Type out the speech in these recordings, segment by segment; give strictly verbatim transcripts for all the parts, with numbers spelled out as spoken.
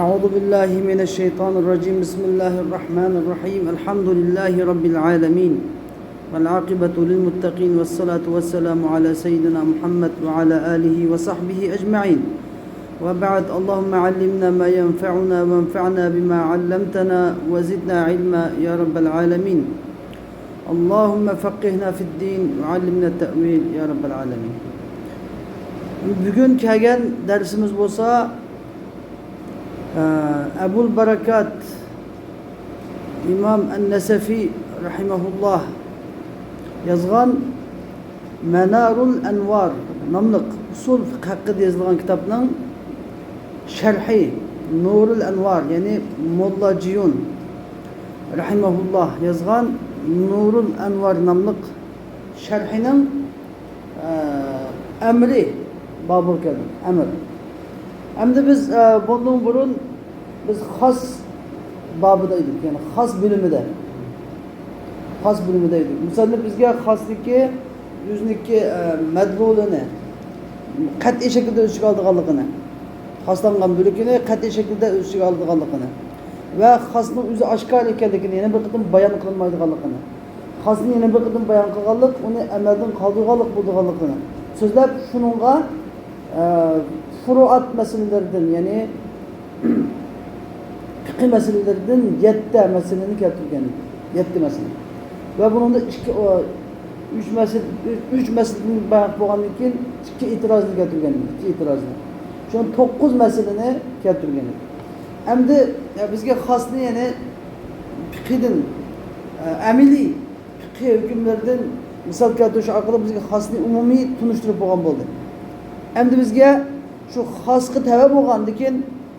أعوذ بالله من الشيطان الرجيم. بسم الله الرحمن الرحيم. الحمد لله رب العالمين. والعاقبة للمتقين والصلاة والسلام على سيدنا محمد وعلى آله وصحبه أجمعين. وبعد، اللهم علمنا ما ينفعنا وانفعنا بما علمتنا وزدنا علما يا رب العالمين. اللهم فقهنا في الدين وعلمنا التأويل يا رب العالمين. بۈگۈن كەلگەن دەرسىمىز بولسا، ئە، ئەبۇل بەرەكات ئىمام ئەن-نەسەفى رەھىمەھۇللاھ يازغان مەنارۇل ئەنۋار ناملىق ئۇسۇل فىقھ ھەققىدە يېزىلغان كىتابنىڭ شەرھى، نۇرۇل ئەنۋار، يەنى موللا جىيۇن رەھىمەھۇللاھ يازغان نۇرۇل ئەنۋار ناملىق شەرھىنىڭ، ئە، ئەمرى بابىغا كەلدۇق. ئەمر. ئەمدى بىز، ئە، بۇندىن بۇرۇن بىز خاس بابىدا ئىدۇق، يەنى خاس بۆلۈمىدە. خاس بۆلۈمىدە ئىدۇق. مۇسەننىپ بىزگە خاسنىڭكى ئۆزىنىڭكى، ئە، مەدلۇلىنى قەتئىي شەكىلدە ئۆز ئىچىگە ئالىدىغانلىقىنى، خاسلانغان بۆلىكىنى قەتئىي شەكىلدە ئۆز ئىچىگە ئالىدىغانلىقىنى ۋە خاسنىڭ ئۆزى ئاشكارا ئىكەنلىكىنى يەنە بىر قېتىم بايان قىلىنمايدىغانلىقىنى، خاسنى يەنە بىر قېتىم بايان قىلغانلىق ئۇنى ئەمەلدىن قالدۇرغانلىق بولىدىغانلىقىنى سۆزلەپ، شۇنىڭغا، ئە، فۇرۇئات مەسىلىلىرىدىن، يەنى پىقھىي مەسىلىلىرىدىن يەتتە مەسىلىنى كەلتۈرگەن ئىدى. يەتتە مەسىلە. ۋە بۇنىڭدا ئىككى، ئۇ، ئۈچ مەسىلە، ئۈچ مەسىلىدىن بايان بولغاندىن كېيىن ئىككى ئېتىرازنى كەلتۈرگەن ئىدى. ئىككى ئېتىرازنى. شۇڭا توققۇز مەسىلىنى كەلتۈرگەن ئىدى. ئەمدى، ئە، بىزگە خاسنى، يەنى پىقھىدىن، ئە، ئەمەلىي پىقھىي ھۆكۈملىرىدىن مىسال كەلتۈرۈش ئارقىلىق بىزگە خاسنى ئومۇمىي تونۇشتۇرۇپ بولغان بولدى. ئەمدى بىزگە شۇ خاسقا تەۋە بولغاندىن كېيىن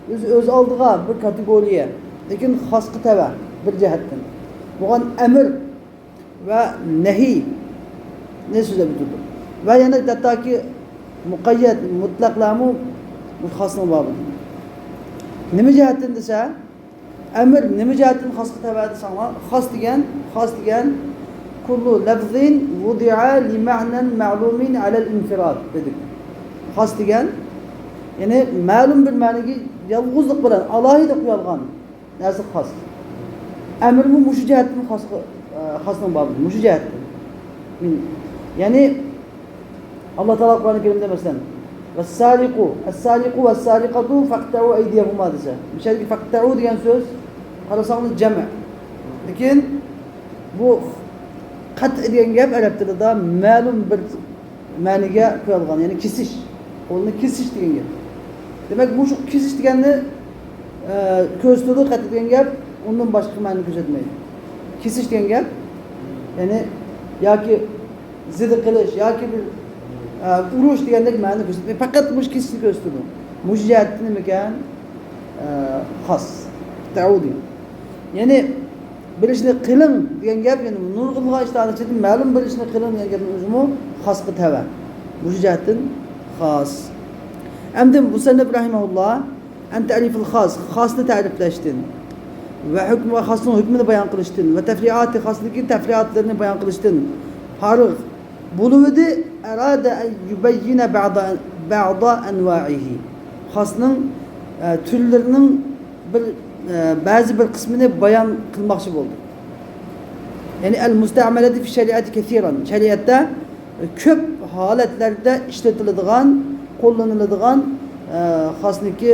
ئۆزى ئۆز ئالدىغا بىر كاتېگورىيە، لېكىن خاسقا تەۋە بىر جەھەتتىن بولغان ئەمر ۋە نەھىينى سۆزلەپ ئۆتىدۇ. ۋە يەنە ھەتتاكى مۇقەييەت، مۇتلەقلارمۇ بۇ خاسنىڭ بابىدا. نېمە جەھەتتىن دېسە، ئەمر نېمە جەھەتتىن خاسقا تەۋە دېسەڭلار، خاس دېگەن، خاس دېگەن، كۇللۇ لەفزىن ۋۇدىئە لىمەنەن مەلۇمىن ئەلەل ئىنفىراد دېدۇق. خاس دېگەن، يەنى مەلۇم بىر مەنىگە يالغۇزلۇق بىلەن ئالاھىدە قويۇلغان نەرسە خاس. ئەمرمۇ مۇشۇ جەھەتتىن خاسقا، ئە، خاسنىڭ بابىدا، مۇشۇ جەھەتتىن. يەنى، ئاللا تائالا قۇرئان كەرىمدە مەسىلەن، ۋەسسارىقۇ، ئەسسارىقۇ ۋەسسارىقەتۇ فەقتەئۇ ئەيدىيەھۇما دېسە، مۇشۇ يەردىكى فەقتەئۇ دېگەن سۆز، قارىساڭلار جەمئ. لېكىن بۇ قەتئ دېگەن گەپ ئەرەب تىلىدا مەلۇم بىر مەنىگە قويۇلغان، يەنى كېسىش. قولنى كېسىش دېگەن گەپ. دېمەك، مۇشۇ كېسىش دېگەننى، ئە، كۆرسىتىدۇ، قەتئ دېگەن گەپ ئۇندىن باشقا مەنىنى كۆرسەتمەيدۇ. كېسىش دېگەن گەپ، يەنى ياكى زىدى قىلىش ياكى بىر، ئە، ئۇرۇش دېگەندەك مەنىنى كۆرسەتمەيدۇ. پەقەت مۇشۇ كېسىشنى كۆرسىتىدۇ. مۇشۇ جەھەتتە نېمىكەن؟ ئە، خاس. تەئۇدى. يەنى بىر ئىشنى قىلىڭ دېگەن گەپ، يەنى نۇرغۇنلىغان ئىشلارنىڭ ئىچىدىن مەلۇم بىر ئىشنى قىلىڭ دېگەن گەپنىڭ ئۆزىمۇ خاسقا تەۋە. مۇشۇ جەھەتتىن خاس. ئەمدى مۇسەننىپ رەھىمەھۇللا، ئەن تەرىفىل خاس، خاسنى تەرىپلەشتىن ۋە ھۆكمى ۋە خاسنىڭ ھۆكمىنى بايان قىلىشتىن ۋە تەفرىئاتى، خاسنىڭكى تەفرىئاتلىرىنى بايان قىلىشتىن پارىغ بولۇۋىدى. ئەرادە ئەن يۇبەييىنە بەئدا، بەئدا ئەنۋائىھى. خاسنىڭ، ئە، تۈرلىرىنىڭ بىر، ئە، بەزى بىر قىسمىنى بايان قىلماقچى بولدى. يەنى ئەل مۇستەئمەلەتى فى شەرىئەتى كەسىرەن. شەرىئەتتە كۆپ ھالەتلەردە ئىشلىتىلىدىغان، قوللىنىلىدىغان، ئە، خاسنىڭكى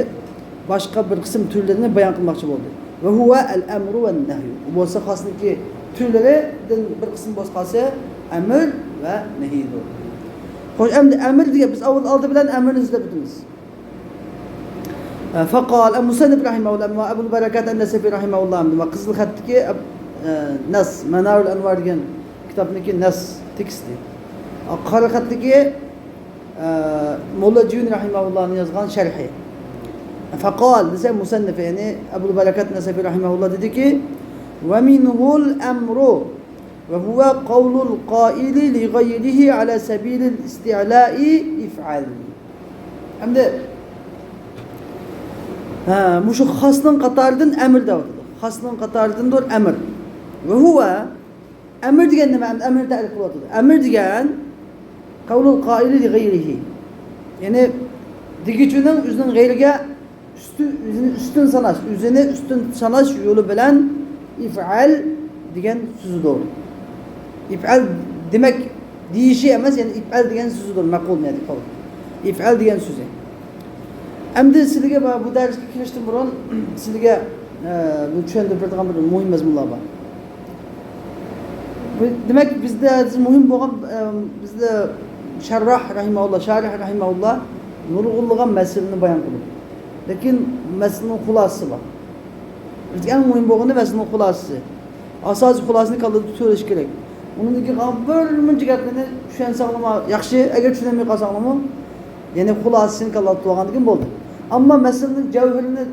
باشقا بىر قىسىم تۈرلىرىنى بايان قىلماقچى بولدى. ۋە ھۇۋە ئەل ئەمرۇ ۋە نەھيۇ. بۇ بولسا خاسنىڭكى تۈرلىرىدىن بىر قىسىم بولسا قالسا ئەمر ۋە نەھيدۇر. خوش، ئەمدى ئەمر دېگەن، بىز ئاۋۋال ئالدى بىلەن ئەمرنى سۆزلەپ ئۆتىمىز. فقال المصنف رحمه الله، ئەبۇل بەرەكات ئەن-نەسەفى رەھىمەھۇللا، قىزىل خەتتىكى، ئە، نەس، مەنارۇل ئەنۋار دېگەن كىتابنىڭكى نەس تېكىستى. قارا خەتتىكى، ئە، موللا جىيۇن رەھىمەھۇللانىڭ يازغان شەرھى. فقال دېسە مۇسەننىف، يەنى ئەبۇل بەرەكات نەسەفى رەھىمەھۇللا دېدىكى، ومنه الأمر وهو قول القائل لغيره على سبيل الاستعلاء افعل. ئەمدى، ھە، مۇشۇ خاسنىڭ قاتارىدىن ئەمر دەۋاتىدۇ. خاسنىڭ قاتارىدىندۇر ئەمر. ۋە ھۇۋە، ئەمر دېگەن نېمە؟ ئەمدى ئەمرنى تەرىپ قىلىۋاتىدۇ. ئەمر دېگەن قەۋلۇل قائىلى لىغەيرىھى. يەنى دېگۈچىنىڭ ئۆزىنىڭ غەيرىگە ئۈست ئۈستۈن، ئۆزىنى ئۈستۈن ساناش، ئۆزىنى ئۈستۈن ساناش يولى بىلەن ئىفئەل دېگەن سۆزىدۇر. ئىپئەل دېمەك دېيىشى ئەمەس، يەنى ئىپئەل دېگەن سۆزىدۇر، مەقۇل، يەنى قول. ئىپئەل دېگەن سۆزى. ئەمدى سىلىگە بۇ دەرسكە كىرىشتىن بۇرۇن سىلىگە، ئە، بۇ چۈشەندۈرۈپ بېرىدىغان بىر مۇھىم مەزمۇنلار بار. بۇ، دېمەك، بىزدە مۇھىم بولغان، ئە، بىزدە شەرراھ رەھىمەھۇللا، شارىھ رەھىمەھۇللا نۇرغۇنلىغان مەسىلىنى بايان قىلىدۇ. لېكىن مەسىلىنىڭ خۇلاسىسى بار. بىزگە ئەڭ مۇھىم بولغىنى مەسىلىنىڭ خۇلاسىسى. ئاساسىي خۇلاسىنى كاللىدا تۇتۇۋېلىش كېرەك. ئۇنىڭدىن كېيىن قالغان بىر مۇنچە گەپلەرنى چۈشەنسەڭلىمۇ ياخشى، ئەگەر چۈشىنەلمەي قالساڭلىمۇ، يەنى خۇلاسىسىنى كاللاڭدا تۇتۇۋالغاندىن كېيىن بولدى. ئەمما مەسىلىنىڭ جەۋھىرىنى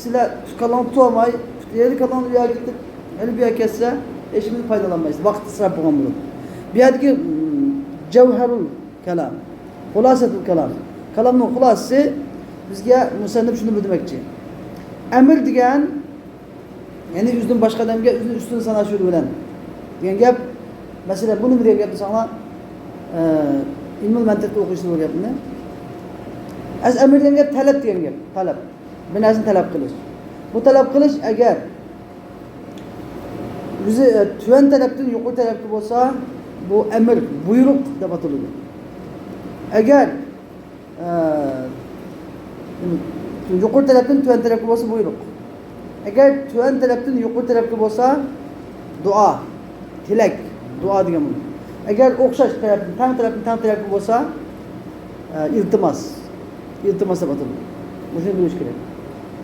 سىلەر كاللاڭدا تۇتۇۋالماي، يەنە كاللاڭ ئۇ يەرگە كېتىپ، يەنە بۇ يەرگە كەتسە، ھېچنېمىدىن پايدىلانمايسىز. ۋاقىت ئىسراپ بولغان بولىدۇ. بۇ يەردىكى، م، جەۋھەرۇل كالام، خۇلاسەتۇل كالام. كالامنىڭ خۇلاسىسى بىزگە مۇسەننىپ شۇنى بىلدۈرمەكچى. ئەمىر دېگەن، يەنى ئۆزىدىن باشقا ئادەمگە ئۆزىنى ئۈستۈن ساناش يولى بىلەن دېگەن گەپ. مەسىلەن، بۇ نېمە دېگەن گەپ دېسەڭلار، ئە، ئىلمۇل مەنتىقتا ئوقۇيسىز بۇ گەپنى. ئەس-، ئەمىر دېگەن گەپ تەلەپ دېگەن گەپ. تەلەپ. بىر نەرسىنى تەلەپ قىلىش. بۇ تەلەپ قىلىش ئەگەر ئۆزى، ئە، تۆۋەن تەرەپتىن يۇقىرى تەرەپكە بولسا، بۇ ئەمىر، بۇيرۇق دەپ ئاتىلىدۇ. ئەگەر، ئە، يۇقىرى تەرەپتىن تۆۋەن تەرەپكە بولسا، بۇيرۇق. ئەگەر تۆۋەن تەرەپتىن يۇقىرى تەرەپكە بولسا، دۇئا، تىلەك، دۇئا دېگەن بولىدۇ. ئەگەر ئوخشاش تەرەپتىن، تەڭ تەرەپتىن تەڭ تەرەپكە بولسا، ئە، ئىلتىماس. ئىلتىماس دەپ ئاتىلىدۇ. مۇشۇنى بىلىش كېرەك.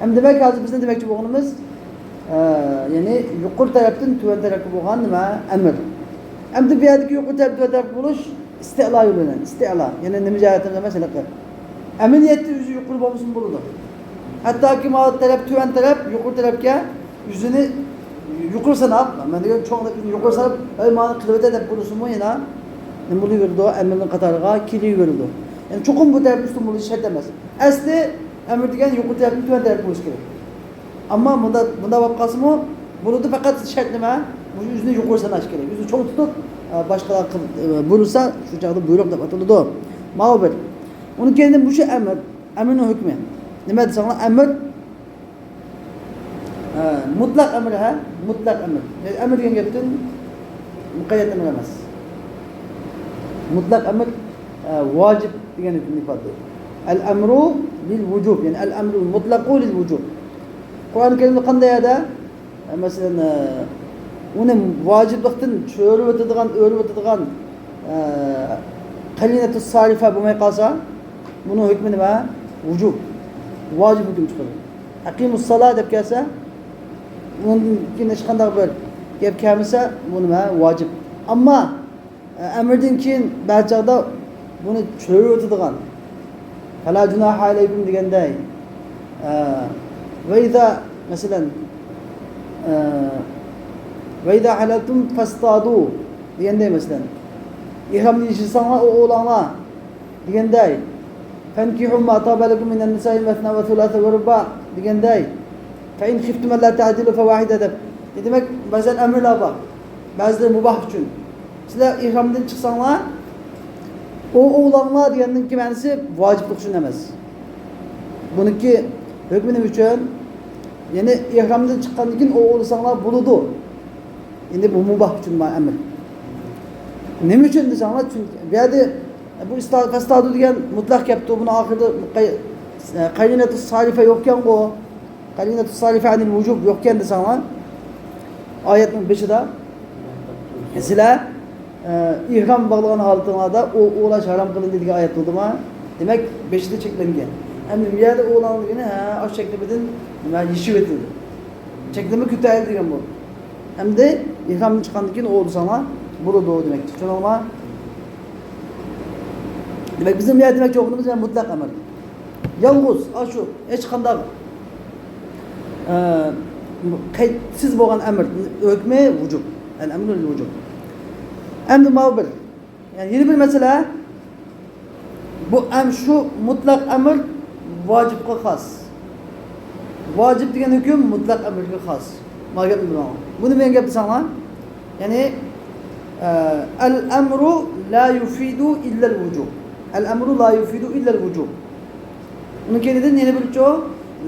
ئەمدى دېمەك، ھازىر بىزنىڭ دېمەكچى بولغىنىمىز، ئە، يەنى يۇقىرى تەرەپتىن تۆۋەن تەرەپكە بولغان نېمە؟ ئەمىر. ئەمدى بۇ يەردىكى يۇقىرى تەرەپ، تۆۋەن تەرەپ بولۇش ئىستىئلا يولى بىلەن، ئىستىئلا. يەنى نېمە جەھەتتىن ئەمەس، ھېلىقى. ئەمەلىيەتتە ئۆزى يۇقىرى بولمىسىمۇ بولىدۇ. ھەتتاكى ماۋۇ تەرەپ، تۆۋەن تەرەپ، يۇقىرى تەرەپكە ئۆزىنى يۇقىرى ساناپ، مەن دېگەن چوڭ دەپ ئۆزىنى يۇقىرى ساناپ، ئەي، مانا قىلىۋېتە دەپ بولسىمۇ يەنە نېمە بولۇۋېرىدۇ؟ ئەمىرنىڭ قاتارىغا كېلىۋېرىدۇ. يەنى چوقۇم بۇ تەرەپ ئۈستۈن بولۇشى شەرت ئەمەس. ئەسلى ئەمىر دېگەن يۇقىرى تەرەپتىن تۆۋەن تەرەپ بولۇشى كېرەك. ئەمما مۇنداق، مۇنداق بولۇپ قالسىمۇ بولىدۇ، پەقەت شەرت نېمە؟ مۇشۇ ئۆزىنى يۇقىرى ساناش كېرەك. ئۆزىنى چوڭ تۇتۇپ، ئە، باشقىلار قىل-، ئە، بۇيرۇسا، شۇ چاغدا بۇيرۇق دەپ ئاتىلىدۇ. ماۋۇ بىر. ئۇنىڭ كەينىدىن مۇشۇ ئەمىر، ئەمىرنىڭ ھۆكمى. نېمە دېسەڭلار، ئەمىر، ئە، مۇتلەق ئەمىر، ھە؟ مۇتلەق ئەمىر. يەنى ئەمىر دېگەن گەپتىن مۇقەييەت ئەمىر ئەمەس. مۇتلەق ئەمىر، ئە، ۋاجىپ دېگەن ھۆكۈمنى ئىپادىلەيدۇ. ئەل ئەمرۇ لىل ۋۇجۇب، يەنى ئەل ئەمرۇل مۇتلەقۇ لىل ۋۇجۇب. قۇرئان كەرىمدە قانداق يەردە، ئە، مەسىلەن، ئە، ئۇنى ۋاجىپلىقتىن چۆرۈۋېتىدىغان، ئۆرۈۋېتىدىغان، ئە، قەرىنەتۇ سارىفە بولماي قالسا، بۇنىڭ ھۆكمى نېمە؟ ۋۇجۇب. ۋاجىپ ھۆكۈم چىقىدۇ. ئەقىمۇسسالا دەپ كەلسە، ئۇنىڭدىن كېيىن ھېچقانداق بىر گەپ كەلمىسە، بۇ نېمە؟ ۋاجىپ. ئەمما ئەمىردىن كېيىن بەزى چاغدا بۇنى چۆرۈۋېتىدىغان، فَلَا جُنَاحَ عَلَيْكُمْ دېگەندەي، ئە، وَإِذَا، مەسىلەن، ئە، وَإِذَا حَلَلْتُمْ فَاصْطَادُوا دېگەندەي، مەسىلەن، ئېھرامنى يېشىساڭلار، ئوۋ ئوۋلاڭلار دېگەندەي، فَانْكِحُوا مَا طَابَ لَكُمْ مِنَ النِّسَاءِ مَثْنَىٰ وَثُلَاثَ وَرُبَاعَ دېگەندەي، فَإِنْ خِفْتُمْ أَلَّا تَعْدِلُوا فَوَاحِدَةً دەپ. دېمەك، بەزەن ئەمىرلەر بار. بەزىلىرى مۇباھ ئۈچۈن. سىلەر ئېھرامدىن چىقساڭلار، ئوۋ ئوۋلاڭلار دېگەننىڭكى مەنىسى ۋاجىپلىق ئۈچۈن ئەمەس. بۇنىڭكى ھۆكمى نېمە ئۈچۈن؟ يەنى ئېھرامدىن چىققاندىن كېيىن ئوۋ ئوۋلىساڭلار بولىدۇ. ئەمدى بۇ مۇباھ ئۈچۈن بار ئەمىر. نېمە ئۈچۈن دېسەڭلار، چۈنكى بۇ يەردە بۇ ئىستا-، فاستادۇ دېگەن مۇتلەق كەپتۇ، بۇنىڭ ئاخىرىدا قەي-، قەرىنەتۇ سارىفە يوقكەنغۇ. قەرىنەتۇ سارىفە ئەنىل ۋۇجۇب يوقكەن دېسەڭلار، ئايەتنىڭ بېشىدا سىلەر، ئە، ئېھرام باغلىغان ھالىتىڭلاردا ئوۋ ئوۋلاش ھارام قىلىندى دېگەن ئايەت بولدىما؟ دېمەك، بېشىدا چەكلەنگەن. ئەمدى بۇ يەردە ئوۋلاڭ دېگىنى، ھە، ئاشۇ چەكلىمىدىن نېمە، يېشىۋېتىلدى. چەكلىمە كۆتەرىلدى دېگەن بۇ. ئەمدى ئېھرامدىن چىققاندىن كېيىن ئوۋلىساڭلار بولىدۇ دېمەكچى. چۈشەندىڭلارمۇ؟ دېمەك، بىزنىڭ بۇ يەردە دېمەكچى بولغىنىمىز مۇتلەق ئەمىر. يالغۇز ئاشۇ ھېچقانداق، ئە، قەيتسىز بولغان ئەمىر، ھۆكمى ۋۇجۇب. ئەل ئەمرۇ لىل ۋۇجۇب. ئەمدى ماۋۇ بىر. يەنى يەنە بىر مەسىلە. بۇ ئەم-، شۇ مۇتلەق ئەمىر ۋاجىپقا خاس. ۋاجىپ دېگەن ھۆكۈم مۇتلەق ئەمىرگە خاس. مانا گەپنى بىلىڭ. بۇ نېمە دېگەن گەپ دېسەڭلار؟ يەنى، ئە، ئەل ئەمرۇ لا يۇفىدۇ ئىللەل ۋۇجۇب. ئەل ئەمرۇ لا يۇفىدۇ ئىللەل ۋۇجۇب. ئۇنىڭ كەينىدىن يەنە بىرچۇ،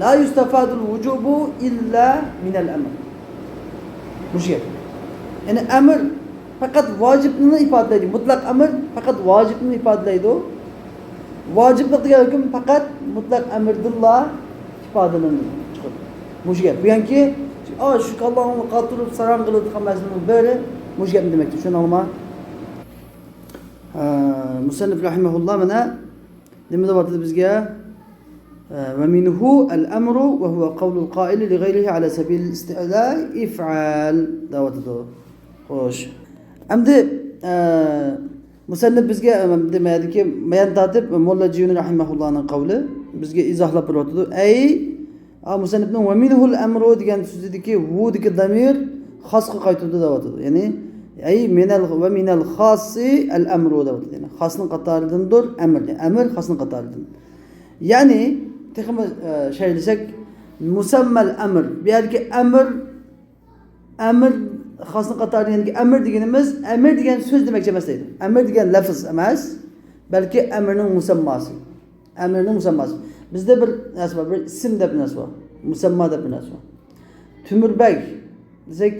لا يستفاد الوجوب إلا من الأمر. مۇشۇ گەپ. يەنى ئەمر پەقەت ۋاجىپنىلا ئىپادىلەيدۇ. مۇتلەق ئەمر پەقەت ۋاجىپنىلا ئىپادىلەيدۇ. ۋاجىپلىق دېگەن ھۆكۈم پەقەت مۇتلەق ئەمردىنلا ئىپادىلىنىدۇ. مۇشۇ گەپ. بۇ يەنكى، ئا، شۇ كاللاڭغا تۇرۇپ ساراڭ قىلىدىغان مەسىلىنىڭ بىرى مۇشۇ گەپنى دېمەكچى. چۈشەندىڭلارمۇ؟ ئە، مۇسەننىپ رەھىمەھۇللا مانا نېمە دەۋاتىدۇ بىزگە؟ ئە، ومنه الأمر وهو قول القائل لغيره على سبيل الاستعلاء افعل دەۋاتىدۇ. خوش. ئەمدى، ئە، مۇسەننىپ بىزگە، ئە، دېمەككى، بايان تارتىپ، موللا جىيۇنى رەھىمەھۇللانىڭ قەۋلى بىزگە ئىزاھلاپ بېرىۋاتىدۇ. ئەي، ئا، مۇسەننىپنىڭ ومنه الأمر دېگەن سۆزىدىكى ھۇدىكى دامىر خاسقا قايتىدۇ دەۋاتىدۇ. يەنى، ئەي، من ال، ومن الخاص الأمر دەۋاتىدۇ. يەنى، خاسنىڭ قاتارىدىندۇر ئەمر. يەنى، ئەمر خاسنىڭ قاتارىدىن. يەنى، تېخىمۇ، ئە، شەرھلىسەك، مسمى الأمر. بۇ يەردىكى ئەمر، ئەمر خاسنىڭ قاتارىدىن، يەنى ئەمر دېگىنىمىز، ئەمر دېگەن سۆز دېمەكچى ئەمەس دەيدۇ. ئەمر دېگەن لەفز ئەمەس، بەلكى ئەمرنىڭ مۇسەمماسى. ئەمرنىڭ مۇسەمماسى. بىزدە بىر نەرسە بار، بىر ئىسىم دەپ نەرسە بار. مۇسەمما دەپ بىر نەرسە بار. تۆمۈر بەگ دېسەك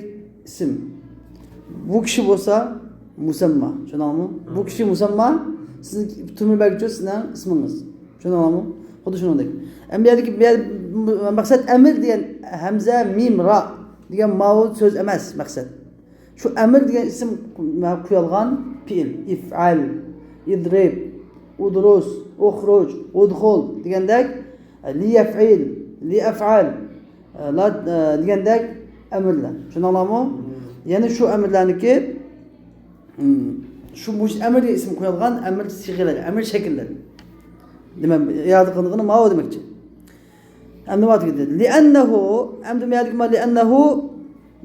ئىسىم. بۇ كىشى بولسا مۇسەمما. چۈشەندىڭىزمۇ؟ بۇ كىشى مۇسەمما، سىزنىڭ تۆمۈر بەگ ئۈچۈن سىزنىڭ ئىسمىڭىز. چۈشەندىڭىزمۇ؟ خۇددى شۇنىڭدەك. ئەمدى بۇ يەردىكى، بۇ يەر-، مەقسەت ئەمر دېگەن ھەمزە، مىم، را دېگەن ماۋۇ سۆز ئەمەس مەقسەت. شۇ ئەمر دېگەن ئىسىم قويۇلغان پېئىل. ئىفئەل، ئىدرىب، ئۇدرۇس، ئۇخرۇج، ئۇدخۇل دېگەندەك، لىيەفئىل، لىئەفئەل، لا، دېگەندەك ئەمرلەر. چۈشەندىڭلارمۇ؟ يەنى شۇ ئەمرلەرنىكى، شۇ، مۇشۇ ئەمر دېگەن ئىسىم قويۇلغان ئەمر سىغىلىرى، ئەمر شەكىللىرى. دېمەك، ئىرادە قىلىنغىنى ماۋۇ دېمەكچى. ئەمدى نېمە دېدى؟ لىئەننەھۇ، ئەمدى بۇ يەردىكى ما لىئەننەھۇ،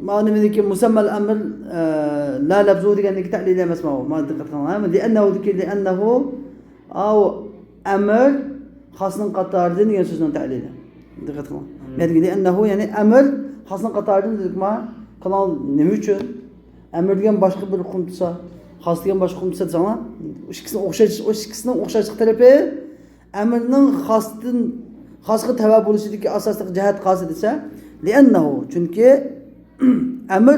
ما نېمىدىكى مۇسەممەل ئەمر، ئە، لا لەفزۇ دېگەندىكى تەلىل ئەمەس ماۋۇ. ما دىققەت قىلىڭ. لىئەننەھۇدىكى لىئەننەھۇ، ئاۋۇ ئەمر خاسنىڭ قاتارىدىن دېگەن سۆزنىڭ تەلىلى. دىققەت قىلىڭ. مم. بۇ يەردىكى لىئەننەھۇ، يەنى ئەمر خاسنىڭ قاتارىدىن دېدۇق ما. قىلىڭ، نېمە ئۈچۈن؟ ئەمر دېگەن باشقا بىر ئۇقۇم تۇتسا، خاس دېگەن باشقا ئۇقۇم تۇتسا دېسەڭلار، ئۇ ئىككىسىنىڭ ئوخشاش، ئۇ ئىككىسىنىڭ ئوخشاشلىق تەرىپى ئەمرنىڭ خاستىن، خاسقا تەۋە بولۇشىدىكى ئاساسلىق جەھەت قايسى دېسە، لىئەننەھۇ، چۈنكى ئەمر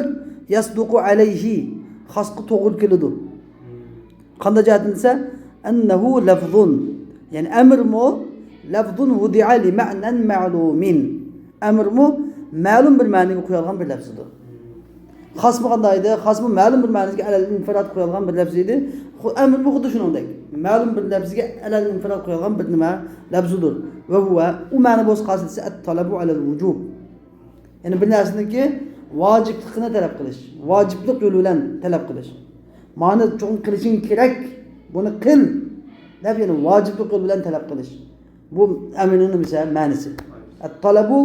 يەسدۇقۇ ئەلەيھى، خاسقا توغرا كېلىدۇ. قانداق جەھەتتىن دېسە، ئەننەھۇ لەفزۇن، يەنى ئەمرمۇ لەفزۇن ۋۇدىئە لىمەئنەن مەلۇمىن، ئەمرمۇ مەلۇم بىر مەنىگە قويۇلغان بىر لەفزىدۇر. خاسمۇ قانداق ئىدى؟ خاسمۇ مەلۇم بىر مەنىگە ئەلەل ئىنفىراد قويۇلغان بىر لەپز ئىدى. خۇ-، ئەمرمۇ خۇددى شۇنىڭدەك. مەلۇم بىر لەپزگە ئەلەل ئىنفىراد قويۇلغان بىر نېمە لەپزىدۇر. ۋە ھۇۋە، ئۇ مەنە بولسا قايسى دېسە، ئەت تەلەبۇ ئەلەل ۋۇجۇب. يەنى بىر نەرسىنىڭكى ۋاجىپلىقىنى تەلەپ قىلىش. ۋاجىپلىق يولى بىلەن تەلەپ قىلىش. مانا چوقۇم قىلىشىڭ كېرەك. بۇنى قىل دەپ، يەنى ۋاجىپلىق يولى بىلەن تەلەپ قىلىش. بۇ ئەمرنىڭ نېمىسى؟ مەنىسى. ئەت تەلەبۇ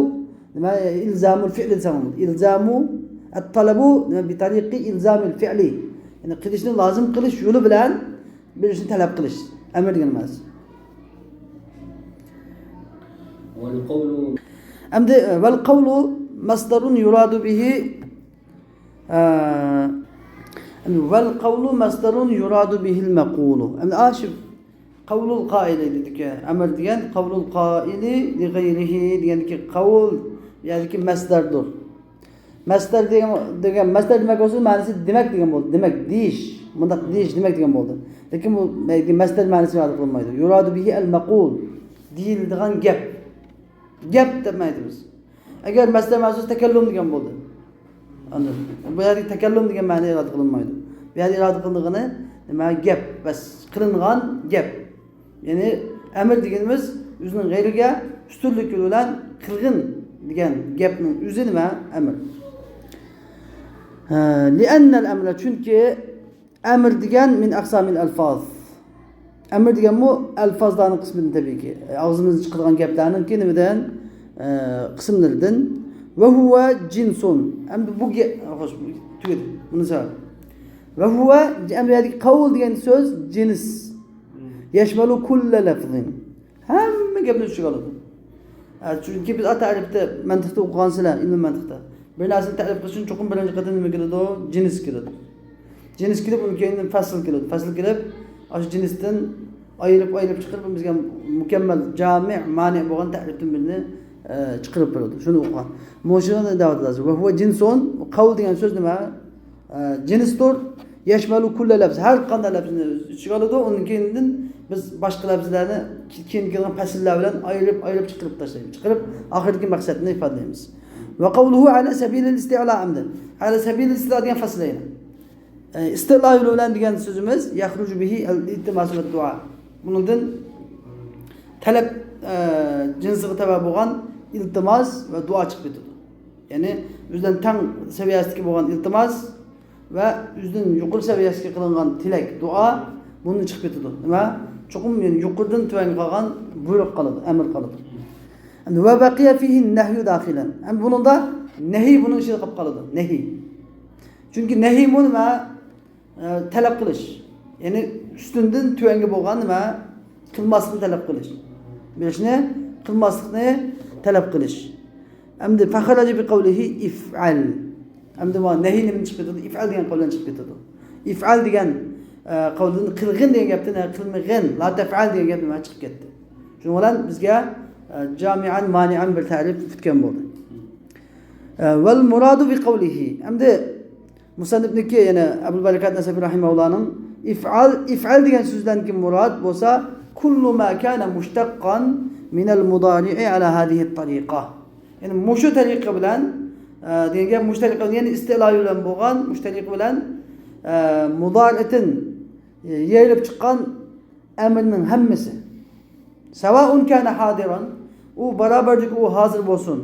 نېمە؟ ئىلزامۇل فىئلى دېسەڭ بولىدۇ. ئىلزامۇ، ئەت تەلەبۇ نېمە؟ بىتەرىقى ئىلزامىل فىئلى. يەنى قىلىشنى لازىم قىلىش يولى بىلەن بىر ئىشنى تەلەپ قىلىش. ئەمر دېگەن مەنىسى. والقول. ئەمدى، ۋەل قەۋلۇ مەسدەرۇن يۇرادۇ بىھى، ئە، ۋەل قەۋلۇ مەسدەرۇن يۇرادۇ بىھىل مەقۇلۇ. ئەمدى ئاشۇ قەۋلۇل قائىلى دېدىكى، ئەمر دېگەن قەۋلۇل قائىلى لىغەيرىھى دېگەندىكى قەۋل، يەنىكى مەسدەردۇر. مەسدەر دېگەن، دېگەن، مەسدەر دېمەك بولسا، مەنىسى دېمەك دېگەن بولدى. دېمەك، دېيىش، مۇنداق دېيىش، دېمەك دېگەن بولدى. لېكىن بۇ مەسدەر مەنىسى ئىپادە قىلىنمايدۇ. يۇرادۇ بىھى ئەل مەقۇل، دېيىلىدىغان گەپ. گەپ دەپ مەنە ئېيتىمىز. ئەگەر مەسدەر مەنىسى تەكەللۇم دېگەن بولدى. ئاندىن بۇ يەردە تەكەللۇم دېگەن مەنە ئىپادە قىلىنمايدۇ. بۇ يەردە ئىپادە قىلىنىدىغىنى نېمە؟ گەپ. بەس، قىلىنغان گەپ. يەنى ئەمر دېگىنىمىز ئۆزىنىڭ غەيرىگە ئۈستۈنلۈك يولى بىلەن قىلغىن دېگەن گەپنىڭ ئۆزى نېمە؟ ئەمر. ھە، لىئەننەل ئەمرە، چۈنكى ئەمر دېگەن مىن ئەقسامىل ئەلفاز. ئەمر دېگەنمۇ ئەلفازلارنىڭ قىسمىدىن تەبىئىيكى. ئاغزىمىزدىن چىقىدىغان گەپلەرنىڭكى نېمىدىن؟ ئە، قىسىملىرىدىن. ۋە ھۇۋە جىنسۇن. ئەمدى بۇ گە-، خوش، تۈگىدى. بۇنى سەۋەب. ۋە ھۇۋە، ئەمدى بۇ يەردىكى قەۋل دېگەن سۆز جىنس. يەشمەلۇ كۇللە لەفزىن. ھەممە گەپنى ئۆز ئىچىگە ئالىدۇ. ھە، چۈنكى بىز ئات تەرىپتە، مەنتىقتا ئوقۇغانسىلەر، ئىلمىي مەنتىقتا. بىر نەرسىنى تەرىپ قىلىش ئۈچۈن چوقۇم بىرىنچى قېتىم نېمە كېلىدۇ؟ جىنس كېلىدۇ. جىنس كېلىپ، ئۇنىڭ كېيىن فەسل كېلىدۇ. فەسل كېلىپ، ئاشۇ جىنستىن ئايرىپ، ئايرىپ چىقىرىپ، بىزگە مۇكەممەل، جامىئ، مانىئ بولغان تەرىپتىن بىرنى، ئە، چىقىرىپ بېرىدۇ. شۇنى ئوقۇغان. مۇشۇنى دەۋاتىدۇ. ۋە ھۇۋە جىنسۇن، قەۋل دېگەن سۆز نېمە؟ ئە، جىنستۇر. يەشمەلۇ كۇللە لەفز، ھەر قانداق لەفزنى ئۆز ئىچىگە ئالىدۇ. ئۇنىڭ كېيىندىن بىز باشقا لەفزلەرنى كېيىن كېلىدىغان پەسىللەر بىلەن ئايرىپ، ئايرىپ چىقىرىپ تاشلايمىز. چىقىرىپ ئاخىرىدىكى مەقسەتنى ئىپادىلەيمىز. ۋە قەۋلۇھۇ ئەلە سەبىلىل ئىستىئلا ئەمدى. ئەلە سەبىلىل ئىستىئلا دېگەن پەسىل يەنە. ئە، ئىستىلا يولى بىلەن دېگەن سۆزىمىز يەخرۇجۇ بىھى ئەل ئىلتىماسۇ ۋە دۇئا. بۇنىڭدىن تەلەپ، ئە، جىنسىغا تەۋە بولغان ئىلتىماس ۋە دۇئا چىقىپ كېتىدۇ. يەنى ئۆزىدىن تەڭ سەۋىيەسىدىكى بولغان ئىلتىماس ۋە ئۆزىدىن يۇقىرى سەۋىيەسىگە قىلىنغان تىلەك، دۇئا بۇندىن چىقىپ كېتىدۇ. نېمە؟ چوقۇم، يەنى يۇقىرىدىن تۆۋەنگە قالغان بۇيرۇق قالىدۇ، ئەمىر قالىدۇ. ۋە بەقىيە فىھى نەھيۇ داخىلەن. ھەم بۇنىڭدا نەھى بۇنىڭ ئىچىدە قېلىپ قالىدۇ. نەھى. چۈنكى نەھىمۇ نېمە؟ ئە، تەلەپ قىلىش. يەنى ئۈستۈندىن تۆۋەنگە بولغان نېمە؟ قىلماسلىقنى تەلەپ قىلىش. بىر ئىشنى قىلماسلىقنى تەلەپ قىلىش. ئەمدى فەخەرەجە بىقەۋلىھى ئىفئەل. ئەمدى مانا نەھى نېمىدىن چىقىپ كېتىدۇ؟ ئىفئەل دېگەن قەۋلدىن چىقىپ كېتىدۇ. ئىفئەل دېگەن، ئە، قەۋلدىن قىلغىن دېگەن گەپتىن، ھە، قىلمىغىن، لا تەفئەل دېگەن گەپ نېمە چىقىپ كەتتى. شۇنىڭ بىلەن بىزگە، ئە، جامىئەن، مانىئەن بىر تەرىپ پۈتكەن بولدى. ئە، ۋەل مۇرادۇ بىقەۋلىھى. ئەمدى مۇسەننىپنىكى، يەنى ئەبۇل بەرىكات نەسەفى رەھىمەھۇللانىڭ ئىفئال، ئىفئال دېگەن سۆزلەرنىڭكى مۇراد بولسا، كۇللۇ ما كانە مۇشتەققان مىنەل مۇدارىئى ئەلا ھازىھىت تەرىقە. يەنى مۇشۇ تەرىقە بىلەن، ئە، دېگەن گەپ مۇشۇ تەرىقە بىلەن، يەنى ئىستىلا بىلەن بولغان، مۇشۇ تەرىقە بىلەن، ئە، مۇدارىئەتىن، ئە، يېيىلىپ چىققان ئەمىرنىڭ ھەممىسى. سەۋائۇن كانە ھازىرەن، ئۇ باراۋەردۇركى ئۇ ھازىر بولسۇن،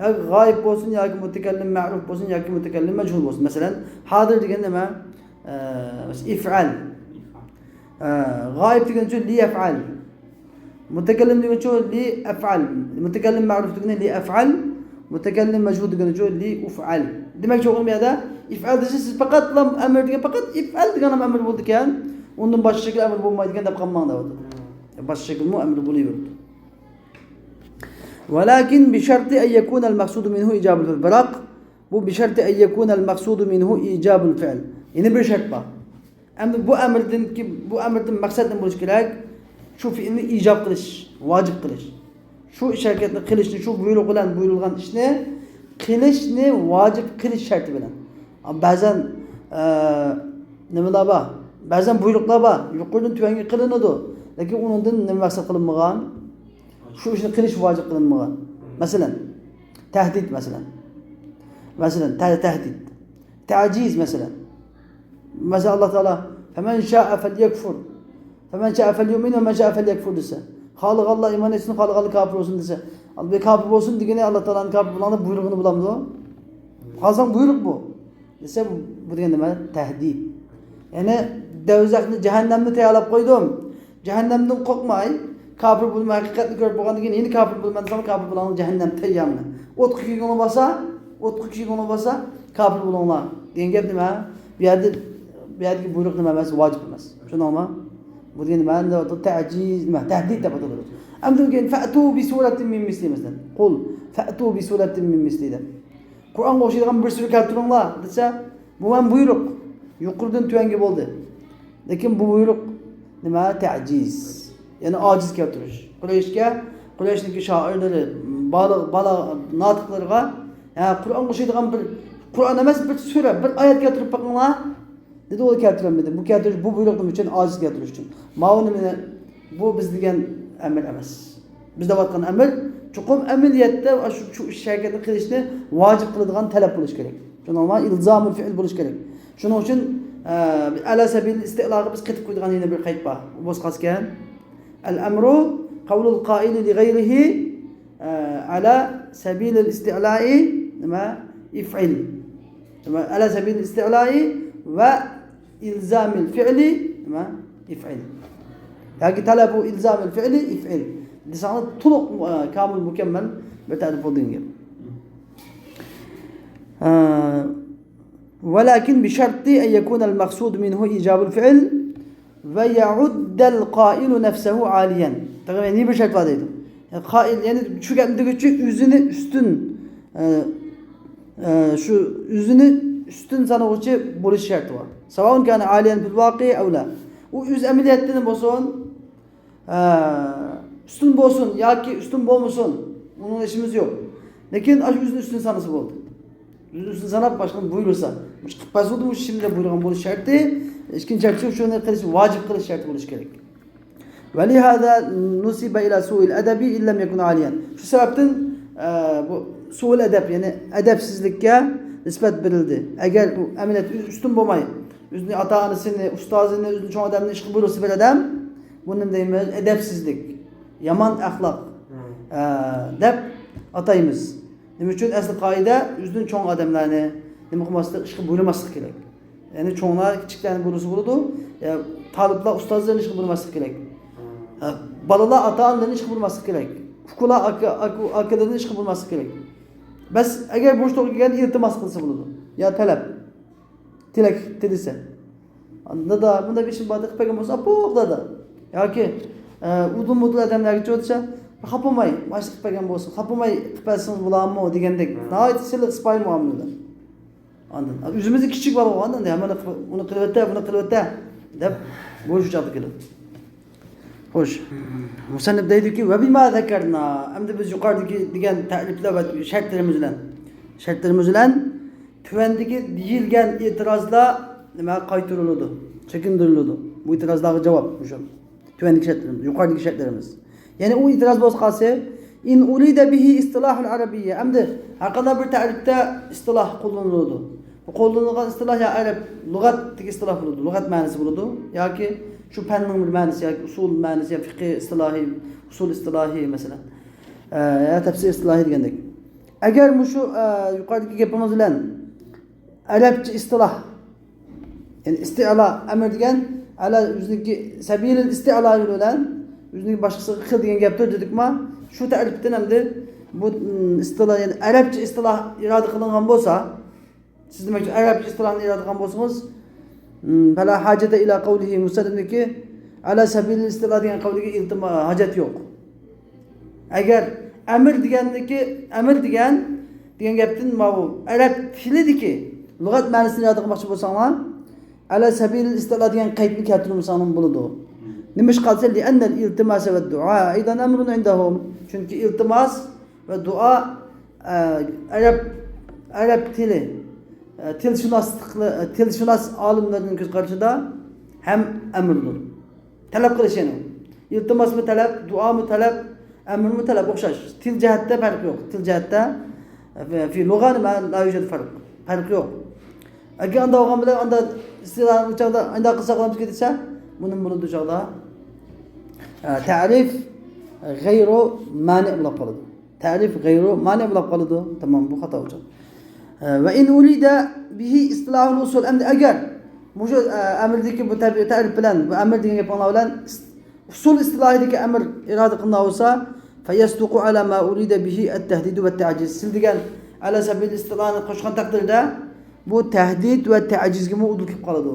ياكى غائىب بولسۇن، ياكى مۇتەكەللىم مەرۇف بولسۇن، ياكى مۇتەكەللىم مەجھۇل بولسۇن. مەسىلەن، ھازىر دېگەن نېمە؟ ئە، ئىفئال. ئە، غائىب دېگەن ئۈچۈن لىيەفئال. مۇتەكەللىم دېگەن ئۈچۈن لىئەفئال. مۇتەكەللىم مەرۇف دېگىنى لىئەفئال. مۇتەكەللىم مەجھۇل دېگىنى ئۈچۈن لىئۇفئال. دېمەكچى بولغىنىم بۇ يەردە ئىفئال دېسە سىز پەقەتلا ئەمىر دېگەن، پەقەت ئىفئال دېگەن ئەمىر بولىدىكەن. ئۇندىن باشقا شەكىل ئەمىر بولمايدىكەن دەپ قالماڭ دەۋاتىدۇ. باشقا شەكىلمۇ ئەمىر بولۇۋېرىدۇ. ۋەلاكىن بىشەرتى ئەن يەكۇنەل مەقسۇدۇ مىنھۇ ئىجابۇل فىئل. بىراق، بۇ بىشەرتى ئەن يەكۇنەل مەقسۇدۇ مىنھۇ ئىجابۇل فىئل. يەنە بىر شەرت بار. ئەمدى بۇ ئەمىردىنكى، بۇ ئەمىردىن مەقسەت نېمە بولۇشى كېرەك؟ شۇ فېئىلنى ئىجاب قىلىش، ۋاجىپ قىلىش. شۇ ئىش ھەرىكەتنى قىلىشنى، شۇ بۇيرۇق بىلەن بۇيرۇلغان ئىشنى قىلىشنى ۋاجىپ قىلىش شەرتى بىلەن. بەزەن، ئە، نېمىلەر بار؟ بەزەن بۇيرۇقلار بار. يۇقىرىدىن تۆۋەنگە قىلىنىدۇ. لېكىن ئۇنىڭدىن نېمە مەقسەت قىلىنمىغان؟ شۇ ئىشنى قىلىش ۋاجىپ قىلىنمىغان. مەسىلەن، تەھدىت، مەسىلەن. مەسىلەن، تە-، تەھدىت. تەجىز، مەسىلەن. مەسىلەن، ئاللا تائالا، فەمەن شائە فەليەكفۇر، فەمەن شائە فەليۇئمىن ۋە مەن شائە فەليەكفۇر دېسە، خالىغانلار ئىمان ئېيتسۇن، خالىغانلار كاپىر بولسۇن دېسە، بىر كاپىر بولسۇن دېگىنى ئاللا تائالانىڭ كاپىر بولغاندا بۇيرۇغىنى بولامدۇ؟ خالىساڭ بۇيرۇق بۇ. دېسە، بۇ، بۇ دېگەن نېمە؟ تەھدىت. يەنى، دوزاخنى، جەھەننەمنى تەييارلاپ قويدۇم. جەھەننەمدىن قورقماي، كاپىر بولما، ھەقىقەتنى كۆرۈپ بولغاندىن كېيىن يەنە كاپىر بولىمەن دېسەڭ، كاپىر بولغان جەھەننەم تەييارمۇ. ئوتقا كىرگۈڭلار بولسا، ئوتقا كىرگۈڭلار بولسا، كاپىر بولۇڭلار دېگەن گەپ نېمە؟ بۇ يەردە، بۇ يەردىكى بۇيرۇق نېمە ئەمەس؟ ۋاجىپ ئەمەس. شۇنىڭمۇ؟ بۇ دېگەن نېمە؟ تەجىز، نېمە؟ تەھدىت دەپ ئاتىلىدۇ. ئەمدى كېيىن فەئتۇ بىسۇرەتىن مىن مىسلى، مەسىلەن. قۇل فەئتۇ بىسۇرەتىن مىن مىسلى دەپ. قۇرئانغا ئوخشايدىغان بىر سۈرە كەلتۈرۈڭلار دېسە، بۇ ھەم بۇيرۇق. يۇقىرىدىن تۆۋەنگە بولدى. لېكىن بۇ بۇيرۇق نېمە؟ تەجىز. يەنى ئاجىز كەلتۈرۈش. قۇرەيشكە، قۇرەيشنىڭكى شائىرلىرى، بالىغ، بالا، ناتىقلىرىغا، ھە، قۇرئانغا ئوخشايدىغان بىر، قۇرئان ئەمەس، بىر سۈرە، بىر ئايەت كەلتۈرۈپ بېقىڭلار. دېدى، ئۇ كەلتۈرەلمىدى. بۇ كەلتۈرۈش، بۇ بۇيرۇق نېمە ئۈچۈن؟ ئاجىز كەلتۈرۈش ئۈچۈن. ماۋۇ نېمىنى، بۇ بىز دېگەن ئەمىر ئەمەس. بىز دەۋاتقان ئەمىر چوقۇم ئەمەلىيەتتە شۇ، شۇ ئىش ھەرىكەتنى قىلىشنى ۋاجىپ قىلىدىغان تەلەپ بولۇشى كېرەك. شۇنىڭغا ئىلزامۇل فېئىل بولۇشى كېرەك. شۇنىڭ ئۈچۈن، ئە، ئەلا سەبىلىل ئىستىئلاغا بىز قېتىپ قويىدىغان يەنە بىر قەيت بار. ئۇ بولسا قالسىكەن. ئەل ئەمرۇ قەۋلۇل قائىلى لىغەيرىھى، ئە، ئەلا سەبىلىل ئىستىئلائى، نېمە؟ ئىفئىل. نېمە؟ ئەلا سەبىلىل ئىستىئلائى ۋە ئىلزامىل فېئلى، نېمە؟ ئىفئىل. ياكى تەلەبۇ ئىلزامىل فېئلى ئىفئىل دېسەڭلار تولۇق، ئە، كامىل، مۇكەممەل بىر تەرىپ بولىدىغان گەپ. ئە، ۋەلاكىن بىشەرتى ئەن يەكۇنەل مەقسۇدۇ مىنھۇ ئىجابۇل فېئىل ۋە يەئۇددەل قائىلۇ نەفسەھۇ ئالىيەن. تېخى يەنە بىر شەرت بار دەيدۇ. قائىل، يەنى شۇ گەپنى دېگۈچى ئۆزىنى ئۈستۈن، ئە، ئە، شۇ ئۆزىنى ئۈستۈن سانىغۇچى بولۇش شەرتى بار. سەۋائۇن كانە ئالىيەن فىل ۋاقىئى ئەۋ لا. ئۇ ئۆز ئەمەلىيەتتىن بولسۇن، ئە، ئۈستۈن بولسۇن ياكى ئۈستۈن بولمىسۇن، ئۇنىڭ ئىشىمىز يوق. لېكىن ئاشۇ ئۆزىنى ئۈستۈن سانىسا بولدى. ئۆزىنى ئۈستۈن ساناپ باشقىنى بۇيرۇسا، مۇشۇ قىلىپ بەرسە بولدى، مۇشۇ ئىشنى دەپ بۇيرۇغان بولۇش شەرتى. ئىككىنچى شەرتى شۇنى قىلىش، ۋاجىپ قىلىش شەرتى بولۇشى كېرەك. ولهذا نسب إلى سوء الأدب إن لم يكن عاليا. شۇ سەۋەبتىن، ئە، بۇ سوء الأدب، يەنى ئەدەپسىزلىككە نىسبەت بېرىلدى. ئەگەر ئۇ ئەمەلىيەتتە ئۆزى ئۈستۈن بولماي، ئۆزىنى ئاتا-ئانىسىنى، ئۇستازىنى، ئۆزىدىن چوڭ ئادەمنى ئىشقا بۇيرۇسا بىر ئادەم، بۇنى نېمە دەيمىز؟ ئەدەپسىزلىك، يامان ئەخلاق، ئە، دەپ ئاتايمىز. نېمە ئۈچۈن؟ ئەسلى قائىدە ئۆزىدىن چوڭ ئادەملەرنى نېمە قىلماسلىق، ئىشقا بۇيرۇماسلىق كېرەك. يەنى چوڭلار كىچىكلەرنى بۇيرۇسا بولىدۇ، يا تالىپلار ئۇستازلىرىنى ئىشقا بۇيرۇماسلىق كېرەك. ھە، بالىلار ئاتا-ئانىلىرىنى ئىشقا بۇيرۇماسلىق كېرەك. ئۇكىلار ئاكا، ئاكا، ئاكىلىرىنى ئىشقا بۇيرۇماسلىق كېرەك. بەس، ئەگەر بوش توغرا كەلگەندە ئىلتىماس قىلسا بولىدۇ. يا تەلەپ، تىلەك تىلىسە. دادا، بۇنداق بىر ئىشىم بار، قىلىپ بەرگەن بولسا، ئاپا، دادا. ياكى، ئە، ئۇدۇل-مۇدۇل ئادەملەرگىچۇ دېسە، خاپا بولماي، ماشىنا قىلىپ بەرگەن بولسا، خاپا بولماي قىلىپ بەرسىڭىز بولامدۇ دېگەندەك، ناھايىتى سىلىق، سىپايى مۇئامىلىدە. ئاندىن ئۆزىمىزدە كىچىك بالا بولغاندا، ئاندىن ھەممىنى قىل-، ئۇنى قىلىۋەتە، بۇنى قىلىۋەتە دەپ بوش چاغدا كېلىدۇ. خوش. مۇسەننىپ دەيدۇكى، «وبما ذكرنا»، ئەمدى بىز يۇقىرىدىكى دېگەن تەرىپلەر ۋە شەرتلىرىمىز بىلەن، شەرتلىرىمىز بىلەن تۆۋەندىكى دېيىلگەن ئېتىرازلار نېمە قايتۇرۇلىدۇ، چېكىندۈرۈلىدۇ. بۇ ئېتىرازلارغا جاۋاب مۇشۇ. تۆۋەندىكى شەرتلىرىمىز، يۇقىرىدىكى شەرتلىرىمىز. يەنى ئۇ ئېتىراز بولسا قالسا، «إن أريد به اصطلاح العربية». ئەمدى ھەرقانداق بىر تەرىپتە ئىستىلاھ قوللىنىلىدۇ. بۇ قوللىنىلغان ئىستىلاھ يا ئەرەب لۇغەتتىكى ئىستىلاھ بولىدۇ، لۇغەت مەنىسى بولىدۇ، ياكى شۇ پەننىڭ بىر مەنىسى، ياكى ئۇسۇل مەنىسى، يا فىقھى ئىستىلاھى، ئۇسۇل ئىستىلاھى مەسىلەن، ئە، يا تەپسىر ئىستىلاھى دېگەندەك. ئەگەر مۇشۇ، ئە، يۇقىرىدىكى گېپىمىز بىلەن ئەرەبچە ئىستىلاھ، يەنى ئىستىئلا، ئەمر دېگەن، ئەلا ئۆزىنىڭكى سەبىلىل ئىستىئلا يولى بىلەن ئۆزىنىڭ باشقىسىغا قىل دېگەن گەپتۇر دېدۇقما؟ شۇ تەرىپتىن ئەمدى بۇ، ئىم، ئىستىلا، يەنى ئەرەبچە ئىستىلا ئىرادە قىلىنغان بولسا، سىز دېمەكچى، ئەرەبچە ئىستىلانى ئىرادە قىلغان بولسىڭىز، ئىم، فلا حاجة إلى قوله، مۇسەننىپنىڭكى ئەلا سەبىلىل ئىستىلا دېگەن قەۋلىگە ئىلتىما-، ھاجەت يوق. ئەگەر ئەمر دېگەننىكى، ئەمر دېگەن، دېگەن گەپتىن ماۋۇ ئەرەب تىلىدىكى لۇغەت مەنىسىنى ئىرادە قىلماقچى بولساڭلار، ئەلا سەبىلىل ئىستىلا دېگەن قەيتنى كەلتۈرمىسەڭلار بولىدۇ. نېمىشقا دېسە، لأن الالتماس والدعاء أيضا أمر عندهم. چۈنكى ئىلتىماس ۋە دۇئا، ئە، ئەرەب، ئەرەب تىلى، ئە، تىلشۇناسلىقلى-، ئە، تىلشۇناس ئالىملارنىڭ كۆز قارىشىدا ھەم ئەمىردۇر. تەلەپ قىلىش يەنى. ئىلتىماسمۇ تەلەپ، دۇئامۇ تەلەپ، ئەمرمۇ تەلەپ ئوخشاش. تىل جەھەتتە پەرق يوق. تىل جەھەتتە، في، في لغة ما لا يوجد فرق. پەرق يوق. ئەگەر ئاندا بولغان بىلەن ئاندا ئىستىلا ئۇ چاغدا ئاندا قىلساق بولامدىكى دېسە، بۇنىمۇ بولىدۇ ئۇ چاغدا. ئە، تەرىپ غەيرۇ مانىئ بولۇپ قالىدۇ. تەرىپ غەيرۇ مانىئ بولۇپ قالىدۇ. تامام، بۇ خاتا ئۇ چاغدا. ئە، وإن أريد به اصطلاح الأصول. ئەمدى ئەگەر مۇشۇ، ئە، ئەمىردىكى بۇ تەبىئىي تەرىپ بىلەن، بۇ ئەمىر دېگەن گەپنىڭ بىلەن ئۇسۇل ئىستىلاھىدىكى ئەمىر ئىرادە قىلىنغان بولسا، فيصدق على ما أريد به التهديد والتعجيز. سىز دېگەن ئەلا سەبىل ئىستىلاھنى قوشقان تەقدىردە، بۇ تەھدىد ۋە تەجىزگىمۇ ئۇدۇل كېلىپ قالىدۇ.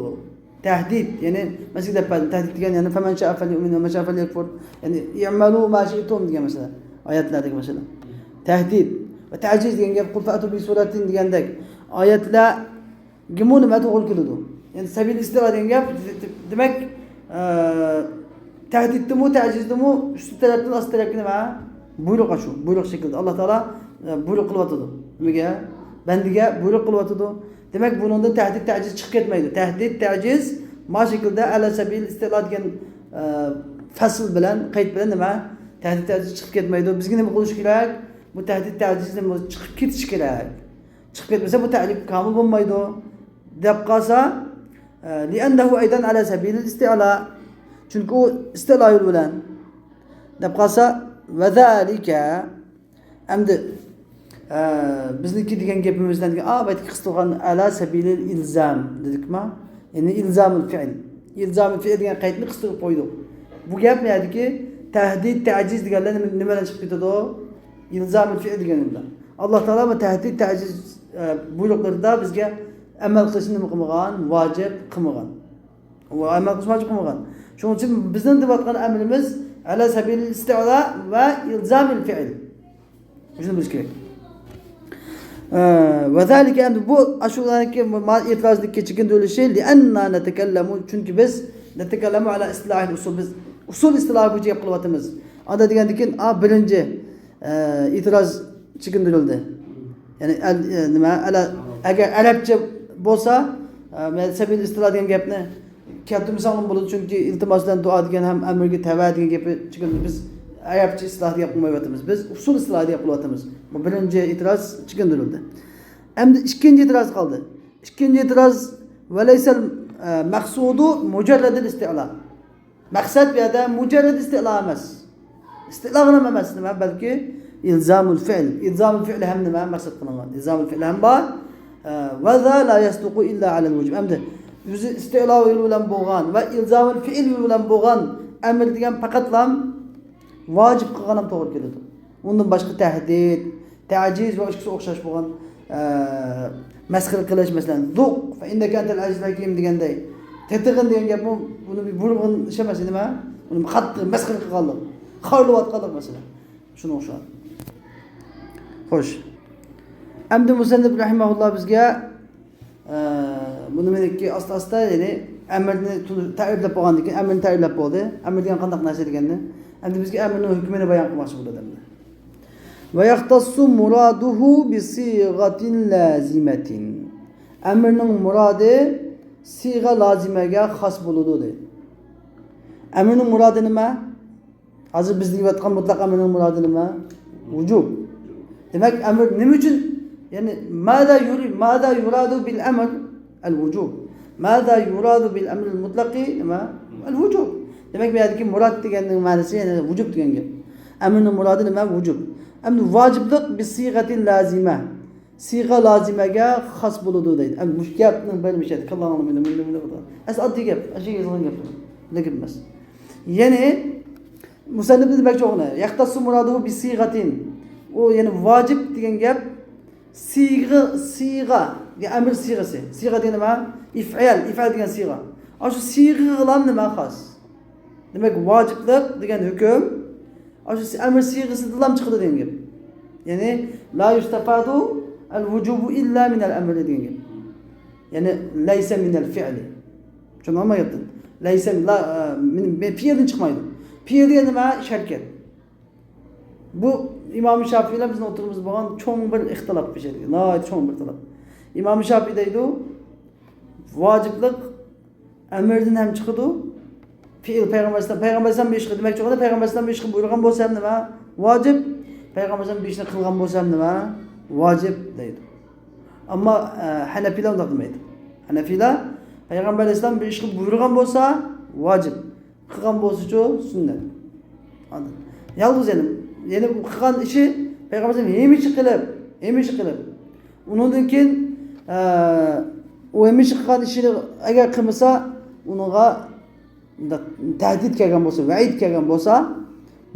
تەھدىد، يەنى مەن سىزگە دەپ بەردىم، تەھدىد دېگەن، يەنى فمن شاء فليؤمن ومن شاء فليكفر. يەنى اعملوا ما شئتم دېگەن مەسىلە. ئايەتلەردىكى مەسىلە. تەھدىد ۋە تەجىز دېگەن گەپ، قل فأتوا بسورة دېگەندەك ئايەتلەر گىمۇ نېمە توغرا كېلىدۇ؟ يەنى سەبىل ئىستىلا دېگەن گەپ، دېمەك، ئە، تەھدىدتىمۇ، تەجىزدىمۇ ئۈستى تەرەپتىن ئاستى تەرەپكە نېمە؟ بۇيرۇق ئاشۇ، بۇيرۇق شەكلىدە. ئاللا تائالا، ئە، بۇيرۇق قىلىۋاتىدۇ. نېمىگە؟ بەندىگە بۇيرۇق قىلىۋاتىدۇ. دېمەك، بۇنىڭدىن تەھدىد، تەجىز چىقىپ كەتمەيدۇ. تەھدىد، تەجىز ما شەكىلدە ئەلا سەبىل ئىستىلا دېگەن، ئە، پەسىل بىلەن، قەيت بىلەن نېمە؟ تەھدىد، تەجىز چىقىپ كەتمەيدۇ. بىزگە نېمە قىلىش كېرەك؟ بۇ تەھدىد، تەجىزدىن بۇ چىقىپ كېتىش كېرەك. چىقىپ كەتمىسە، بۇ تەرىپ كامىل بولمايدۇ دەپ قالسا، ئە، لأنه أيضا على سبيل الاستعلاء. چۈنكى ئۇ ئىستىلا يولى بىلەن دەپ قالسا، وذلك، ئەمدى، ئە، بىزنىڭكى دېگەن گېپىمىزدىن كېيىن، ئا، بەيتكە قىستۇرغان على سبيل الإلزام دېدۇقما؟ يەنى إلزام الفعل. إلزام الفعل دېگەن قەيتنى قىستۇرۇپ قويدۇق. بۇ گەپ نەدىكى؟ تەھدىد، تەجىز دېگەنلەر نېمە، نېمە بىلەن چىقىپ كېتىدۇ؟ ئىلزامۇل فېئىل دېگەن بىلەن. ئاللا تائالا بۇ تەھدىد، تەجىز، ئە، بۇيرۇقلىرىدا بىزگە ئەمەل قىلىشنى نېمە قىلمىغان؟ ۋاجىپ قىلمىغان. ۋە ئەمەل قىلىشنى ۋاجىپ قىلمىغان. شۇنىڭ ئۈچۈن بىزنىڭ دەۋاتقان ئەمرىمىز ئەلا سەبىلىل ئىستىئلا ۋە ئىلزامىل فېئىل. شۇنى بىلىش كېرەك. ئە، ۋە زالىكە، ئەمدى بۇ، ئاشۇلارنىڭكى ما ئېتىرازدىكى چېكىندۈرۈلۈشى، لىئەننا نەتەكەللەمۇ، چۈنكى بىز، نەتەكەللەمۇ ئەلا ئىستىلاھىل ئۇسۇل، بىز ئۇسۇل ئىستىلاھى بويىچە گەپ قىلىۋاتىمىز. ئاندا دېگەندىكىن، ئا، بىرىنچى، ئە، ئېتىراز چېكىندۈرۈلدى. يەنى ئەل-، ئە، نېمە، ئەلە-، ئەگەر ئەرەبچە بولسا، ئە، مەن سەبىل ئىستىلا دېگەن گەپنى كەلتۈرمىسەڭلارمۇ بولىدۇ، چۈنكى ئىلتىماس بىلەن دۇئا دېگەن ھەم ئەمرگە تەۋە دېگەن گەپنى چېكىندۈرۈلدى. بىز ئەرەبچە ئىستىلاھدا گەپ قىلمايۋاتىمىز. بىز ئۇسسۇل ئىستىلاھىدا گەپ قىلىۋاتىمىز. بۇ بىرىنچى ئېتىراز چېكىندۈرۈلدى. ئەمدى ئىككىنچى ئېتىراز قالدى. ئىككىنچى ئېتىراز، ۋەلەيسەل، ئە، مەقسۇدۇ مۇجەررەدىل ئىستىلا. مەقسەت بۇ يەردە مۇجەررەد ئىستىلا ئەمەس. ئىستىلا ھەم ئەمەس، نېمە، بەلكى ئىلزامۇل فېئىل. ئىلزامۇل فېئىل ھەم نېمە، مەقسەت قىلىنغان. ئىلزامۇل فېئىل ھەم بار. ئە، ۋە لا يەسدۇقۇ ئىللا ئەلەل ۋۇجۇب. ئەمدى ئۆزى ئىستىلا يولى بىلەن بولغان ۋە ئىلزامۇل فېئىل يولى بىلەن بولغان ئەمر دېگەن پەقەتلا ۋاجىپ قىلغان ھەم توغرا كېلىدۇ. ئۇندىن باشقا تەھدىت، تەجىز ۋە ئىككىسى ئوخشاش بولغان، ئە، مەسخىرە قىلىش، مەسىلەن، زۇق، فە ئىننەكە ئەنتەل ئەزىزۇل ھەكىم دېگەندەك، تېتىغىن دېگەن گەپمۇ، بۇنى بىر بۇرغۇن ئىش ئەمەس، نېمە؟ ئۇنى قاتتىق مەسخىرە قىلغانلىق، خارلىۋاتقانلىق مەسىلەن. شۇنىڭغا ئوخشاش. خوش. ئەمدى مۇسەننىپ رەھىمەھۇللا بىزگە ئە، بۇنى مېنىڭكى ئاستا-ئاستا، يەنى ئەمىرنى تونۇش، تەرىپلەپ بولغاندىن كېيىن، ئەمىرنى تەرىپلەپ بولدى. ئەمىر دېگەن قانداق نەرسە دېگەننى. ئەمدى بىزگە ئەمىرنىڭ ھۆكمىنى بايان قىلماقچى بولىدۇ ئەمدى. ۋە يەختەسسۇ مۇرادۇھۇ بىسىغەتىن لازىمەتىن. ئەمىرنىڭ مۇرادى سىغە لازىمەگە خاس بولىدۇ، دەيدۇ. ئەمىرنىڭ مۇرادى نېمە؟ ھازىر بىز دېيىۋاتقان مۇتلەق ئەمىرنىڭ مۇرادى نېمە؟ ۋۇجۇب. دېمەك، ئەمىر نېمە ئۈچۈن؟ يەنى، ماذا يري-، ماذا يراد بالأمر؟ الوجوب. ماذا يراد بالأمر المطلق؟ نېمە؟ الوجوب. دېمەك، بۇ يەردىكى مۇراد دېگەننىڭ مەنىسى يەنى ۋۇجۇب دېگەن گەپ. ئەمىرنىڭ مۇرادى نېمە؟ ۋۇجۇب. ئەمدى ۋاجىپلىق بىسىغەتىن لازىمە. سىغە لازىمەگە خاس بولىدۇ دەيدۇ. ئەمدى مۇشۇ گەپنىڭ بىر مۇشۇ يەردە كاللاڭلارنى مىللە، مىللە، مىللە قىلىدۇ. ئەسلى ئاددىي گەپ، ئەشۇ يېزىلغان گەپ. لېكىن ئەمەس. يەنى، مۇسەننىپ دېمەكچى بولغىنى، يەختەسسۇ مۇرادۇھۇ بىسىغەتىن. ئۇ يەنى ۋاجىپ دېگەن گەپ، سىغە، سىغە، يا ئەمىر سىغىسى. سىغە دېگەن نېمە؟ ئىفئەل، ئىفئەل دېگەن سىغە. ئاشۇ سىغىغىلا نېمە خاس؟ دېمەك، ۋاجىپلىق دېگەن ھۆكۈم ئاشۇ ئەمىر سىغىسىدىنلا چىقىدۇ دېگەن گەپ. يەنى، لا يستفاد الوجوب إلا من الأمر دېگەن گەپ. يەنى، ليس من الفعل. چۈشەندىڭىزمۇ گەپنى؟ ليس، لا، ئە، مىن، مىن، پېئىلدىن چىقمايدۇ. پېئىل دېگەن نېمە؟ ئىش ھەرىكەت. بۇ ئىمام شافىئىيلەر بىزنىڭ ئوتتۇرىمىزدا بولغان چوڭ بىر ئىختىلاپ بىر شەيدە. ناھايىتى چوڭ بىر ئىختىلاپ. ئىمام شافىئىي دەيدۇ، ۋاجىپلىق ئەمىردىن ھەم چىقىدۇ، پېئىل پەيغەمبەر ئەلەيھىسسالام، پەيغەمبەر ئەلەيھىسسالام بىر ئىشقا، دېمەكچى بولغىنى، پەيغەمبەر ئەلەيھىسسالام بىر ئىشقا بۇيرۇغان بولسا ھەم نېمە؟ ۋاجىپ. پەيغەمبەر ئەلەيھىسسالام بىر ئىشنى قىلغان بولسا ھەم نېمە؟ ۋاجىپ دەيدۇ. ئەمما، ئە، ھەنەفىيلەر ئۇنداق دېمەيدۇ. ھەنەفىيلەر پەيغەمبەر ئەلەيھىسسالام بىر ئىشقا بۇيرۇغان بولسا ۋاجىپ، قىلغان بولسىچۇ سۈننەت. ئاندىن يالغۇز يەنە، يەنە ئۇ قىلغان ئىشى پەيغەمبەر ئەلەيھىسسالام ھەمىشە قىلىپ، ھەمىشە قىلىپ، ئۇنىڭدىن كېيىن، ئە، ئۇ ھەمىشە قىلغان ئىشىنى ئەگەر قىلمىسا، ئۇنىڭغا مۇنداق تەھدىت كەلگەن بولسا، ۋەئىد كەلگەن بولسا،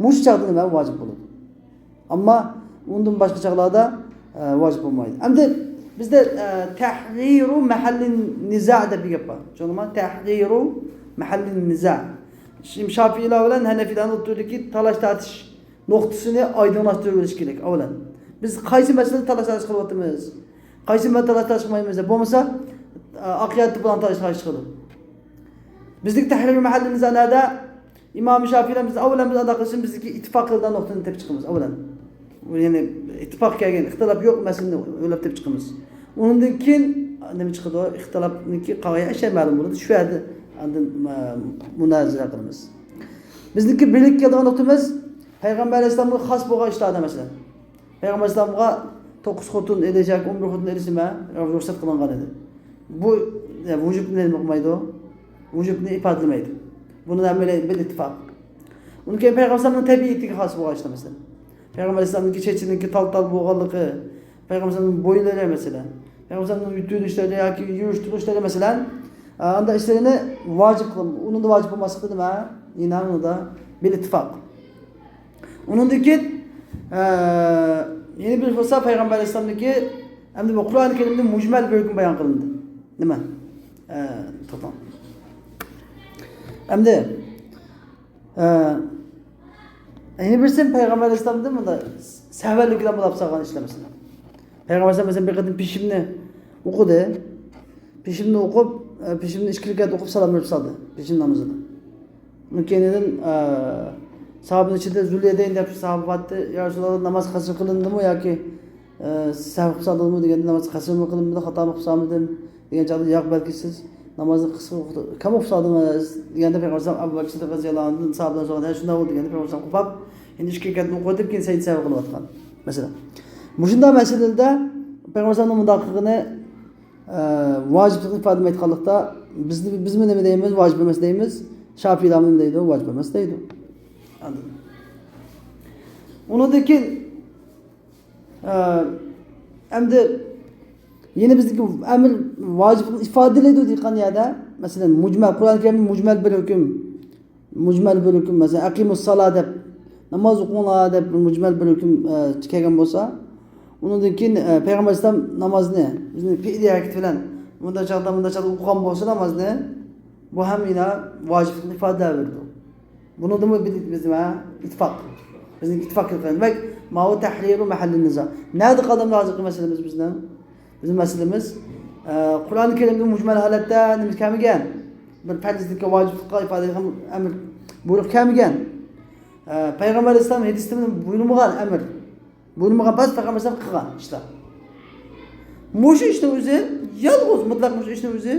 مۇشۇ چاغدا نېمە ۋاجىپ بولىدۇ. ئەمما ئۇندىن باشقا چاغلاردا، ئە، ۋاجىپ بولمايدۇ. ئەمدى بىزدە، ئە، تەھرىرۇ مەھەللىن نىزا دەپ بىر گەپ بار. چۈشەندىڭىزمۇ؟ تەھرىرۇ مەھەللىن نىزا. شىم-، شافىئىيلار بىلەن ھەنەفىيلارنىڭ ئوتتۇرىدىكى تالاش تارتىش نۇقتىسىنى ئايدىڭلاشتۇرۇۋېلىش كېرەك، ئەۋۋەلەن. بىز قايسى مەسىلىدە تالاش تارتىش قىلىۋاتىمىز؟ قايسى مەسىلىدە تالاش تارتىش قىلمايمىز دەپ بولمىسا، ئاقىۋەتتە بۇلارنىڭ تالاش تارتىشى چىقىدۇ. بىزدىكى تەھرىر مەھەللىمىز نەدە؟ ئىمام شافىئىي بىلەن بىز ئەۋۋەلەن بىز ئادا قىلىشىمىز، بىزدىكى ئىتتىپاق قىلىدىغان نۇقتىنى تېپىپ چىقىمىز، ئەۋۋەلەن. يەنى ئىتتىپاق كەلگەن، ئىختىلاپ يوق مەسىلىنى ئويلاپ تېپىپ چىقىمىز. ئۇنىڭدىن كېيىن نېمە چىقىدۇ؟ ئىختىلاپنىڭكى قالغان ئەشيا مەلۇم بولىدۇ. شۇ يەردە ئاندىن، ئە، مۇنازىرە قىلىمىز. بىزنىڭكى بىرلىككە كېلىدىغان نۇقتىمىز پەيغەمبەر ئەلەيھىسسالامغا خاس بولغان ئىشلاردا، مەسىلەن، پەيغەمبەر ئەلەيھىسسالامغا توققۇز خوتۇن ئېلىش ياكى ئون بىر خوتۇن ئېلىش نېمە؟ رۇخسەت قىلىنغان ئىدى. بۇ، ئە، ۋۇجۇبنى نېمە قىلمايدۇ؟ ۋۇجۇبنى ئىپادىلىمەيدۇ. بۇنى ھەممەيلەن بىل ئىتتىپاق. ئۇنىڭ كېيىن پەيغەمبەر ئەلەيھىسسالامنىڭ تەبىئىتىگە خاس بولغان ئىشلار، مەسىلەن. پەيغەمبەر ئەلەيھىسسالامنىڭكى چېچىنىڭكى تال-تال بولغانلىقى، پەيغەمبەر ئەلەيھىسسالامنىڭ بويلىرى، مەسىلەن. پەيغەمبەر ئەلەيھىسسالامنىڭ يۆتىلىشلىرى ياكى يۈرۈش-تۇرۇشلىرى، مەسىلەن. ئە، ئانداق ئىشلىرىنى ۋاجىپ قىلىن-، ئۇنىڭدا ۋاجىپ بولماسلىقى نېمە؟ يەنە ئۇنىڭدا بىل ئىتتىپاق. ئۇنىڭدىن كېيىن، ئە، يەنە بىر بولسا پەيغەمبەر ئەلەيھىسسالامنىڭكى، ئەمدى بۇ قۇرئان كەرىمدە مۇجمەل بىر ھۆكۈم بايان قىلىندى. نېمە؟ ئە، توختاڭ. ئەمدى، ئە، يەنە بىرسى پەيغەمبەر ئەلەيھىسسالامدىن بۇنداق سەۋەنلىك بىلەن بولاپ سالغان ئىشلار، مەسىلەن. پەيغەمبەر ئەلەيھىسسالام، مەسىلەن، بىر قېتىم پېشىمنى ئوقۇدى. پېشىمنى ئوقۇپ، ئە، پېشىمنى ئىككى رەكەت ئوقۇپ سالام بېرىپ سالدى. پېشىم نامىزىدا. ئۇنىڭ كەينىدىن، ئە، ساھابىنىڭ ئىچىدە زۇليەدەين دەپ ساھابە بارتى. يا رەسۇلاللا، ناماز قەسىر قىلىندىمۇ ياكى، ئە، سەھۋ قىلساڭلارمۇ دېگەندە، ناماز قەسىرمۇ قىلىنمىدى، خاتامۇ قىلسامدىم دېگەن چاغدا، ياق، بەلكى سىز نامازنى قىسقا ئوقۇپ، كەم ئوقۇپ سالدىڭىز دېگەندە، پەيغەمبەر ئەلەيھىسسالام ئەبۇ بەكىر سىددىق رەزىياللاھۇ ئەنھۇدىن ساھابىلەر سورىغان، ھە، شۇنداق بولدى دېگەندە، پەيغەمبەر ئەلەيھىسسالام قوپاپ، يەنە ئىككى رەكەتنى ئوقۇۋېتىپ، كېيىن سەجدە سەھۋ قىلىۋاتقان. مەسىلەن، مۇشۇنداق مەسىلىدە پەيغەمبەر ئەلەيھىسسالامنىڭ مۇنداق قىلغىنى، ئە، ۋاجىپلىقنى ئىپادىلىمەيدىغانلىقتا، بىزنى، بىزمۇ نېمە دەيمىز؟ ۋاجىپ ئەمەس دەيمىز. شافىئىيلارمۇ نېمە دەيدۇ؟ ۋاجىپ ئەمەس دەيدۇ. ئاندىن ئۇنىڭدىن كېيىن، ئە، ئەمدى يەنە بىزدىكى ئەمر ۋاجىپلىقنى ئىپادىلەيدۇ دېيىلگەن يەردە، مەسىلەن، مۇجمەل، قۇرئان كەرىمدە مۇجمەل بىر ھۆكۈم، مۇجمەل بىر ھۆكۈم، مەسىلەن، «ئەقىمۇسسالا» دەپ، «ناماز ئوقۇڭلار» دەپ بىر مۇجمەل بىر ھۆكۈم، ئە، كەلگەن بولسا، ئۇنىڭدىن كېيىن، ئە، پەيغەمبەر ئەلەيھىسسالام نامازنى ئۆزىنىڭ پېئىلىي ھەرىكىتى بىلەن مۇنداق چاغدا، مۇنداق چاغدا ئوقۇغان بولسا نامازنى، بۇ ھەم يەنە ۋاجىپلىقنى ئىپادىلەۋېرىدۇ. بۇنىڭدىنمۇ بىز، بىز نېمە؟ ئىتتىپاق. بىزنىڭ ئىتتىپاق قىلغان. دېمەك، ماۋۇ تەھرىرۇ مەھەللىن نىزا. نەدە قالدى ھازىرقى مەسىلىمىز بىزنىڭ؟ بىزنىڭ مەسىلىمىز، ئە، قۇرئان كەرىمدە مۇجمەل ھالەتتە نېمە كەلمىگەن؟ بىر پەرزلىككە، ۋاجىپلىققا ئىپادە قىلغان ئەمر، بۇيرۇق كەلمىگەن. ئە، پەيغەمبەر ئەلەيھىسسالام ھەدىستە بۇيرۇمىغان ئەمر. بۇيرۇمىغان بەس، پەيغەمبەر ئەلەيھىسسالام قىلغان ئىشلار. مۇشۇ ئىشنىڭ ئۆزى، يالغۇز مۇتلەق مۇشۇ ئىشنىڭ ئۆزى،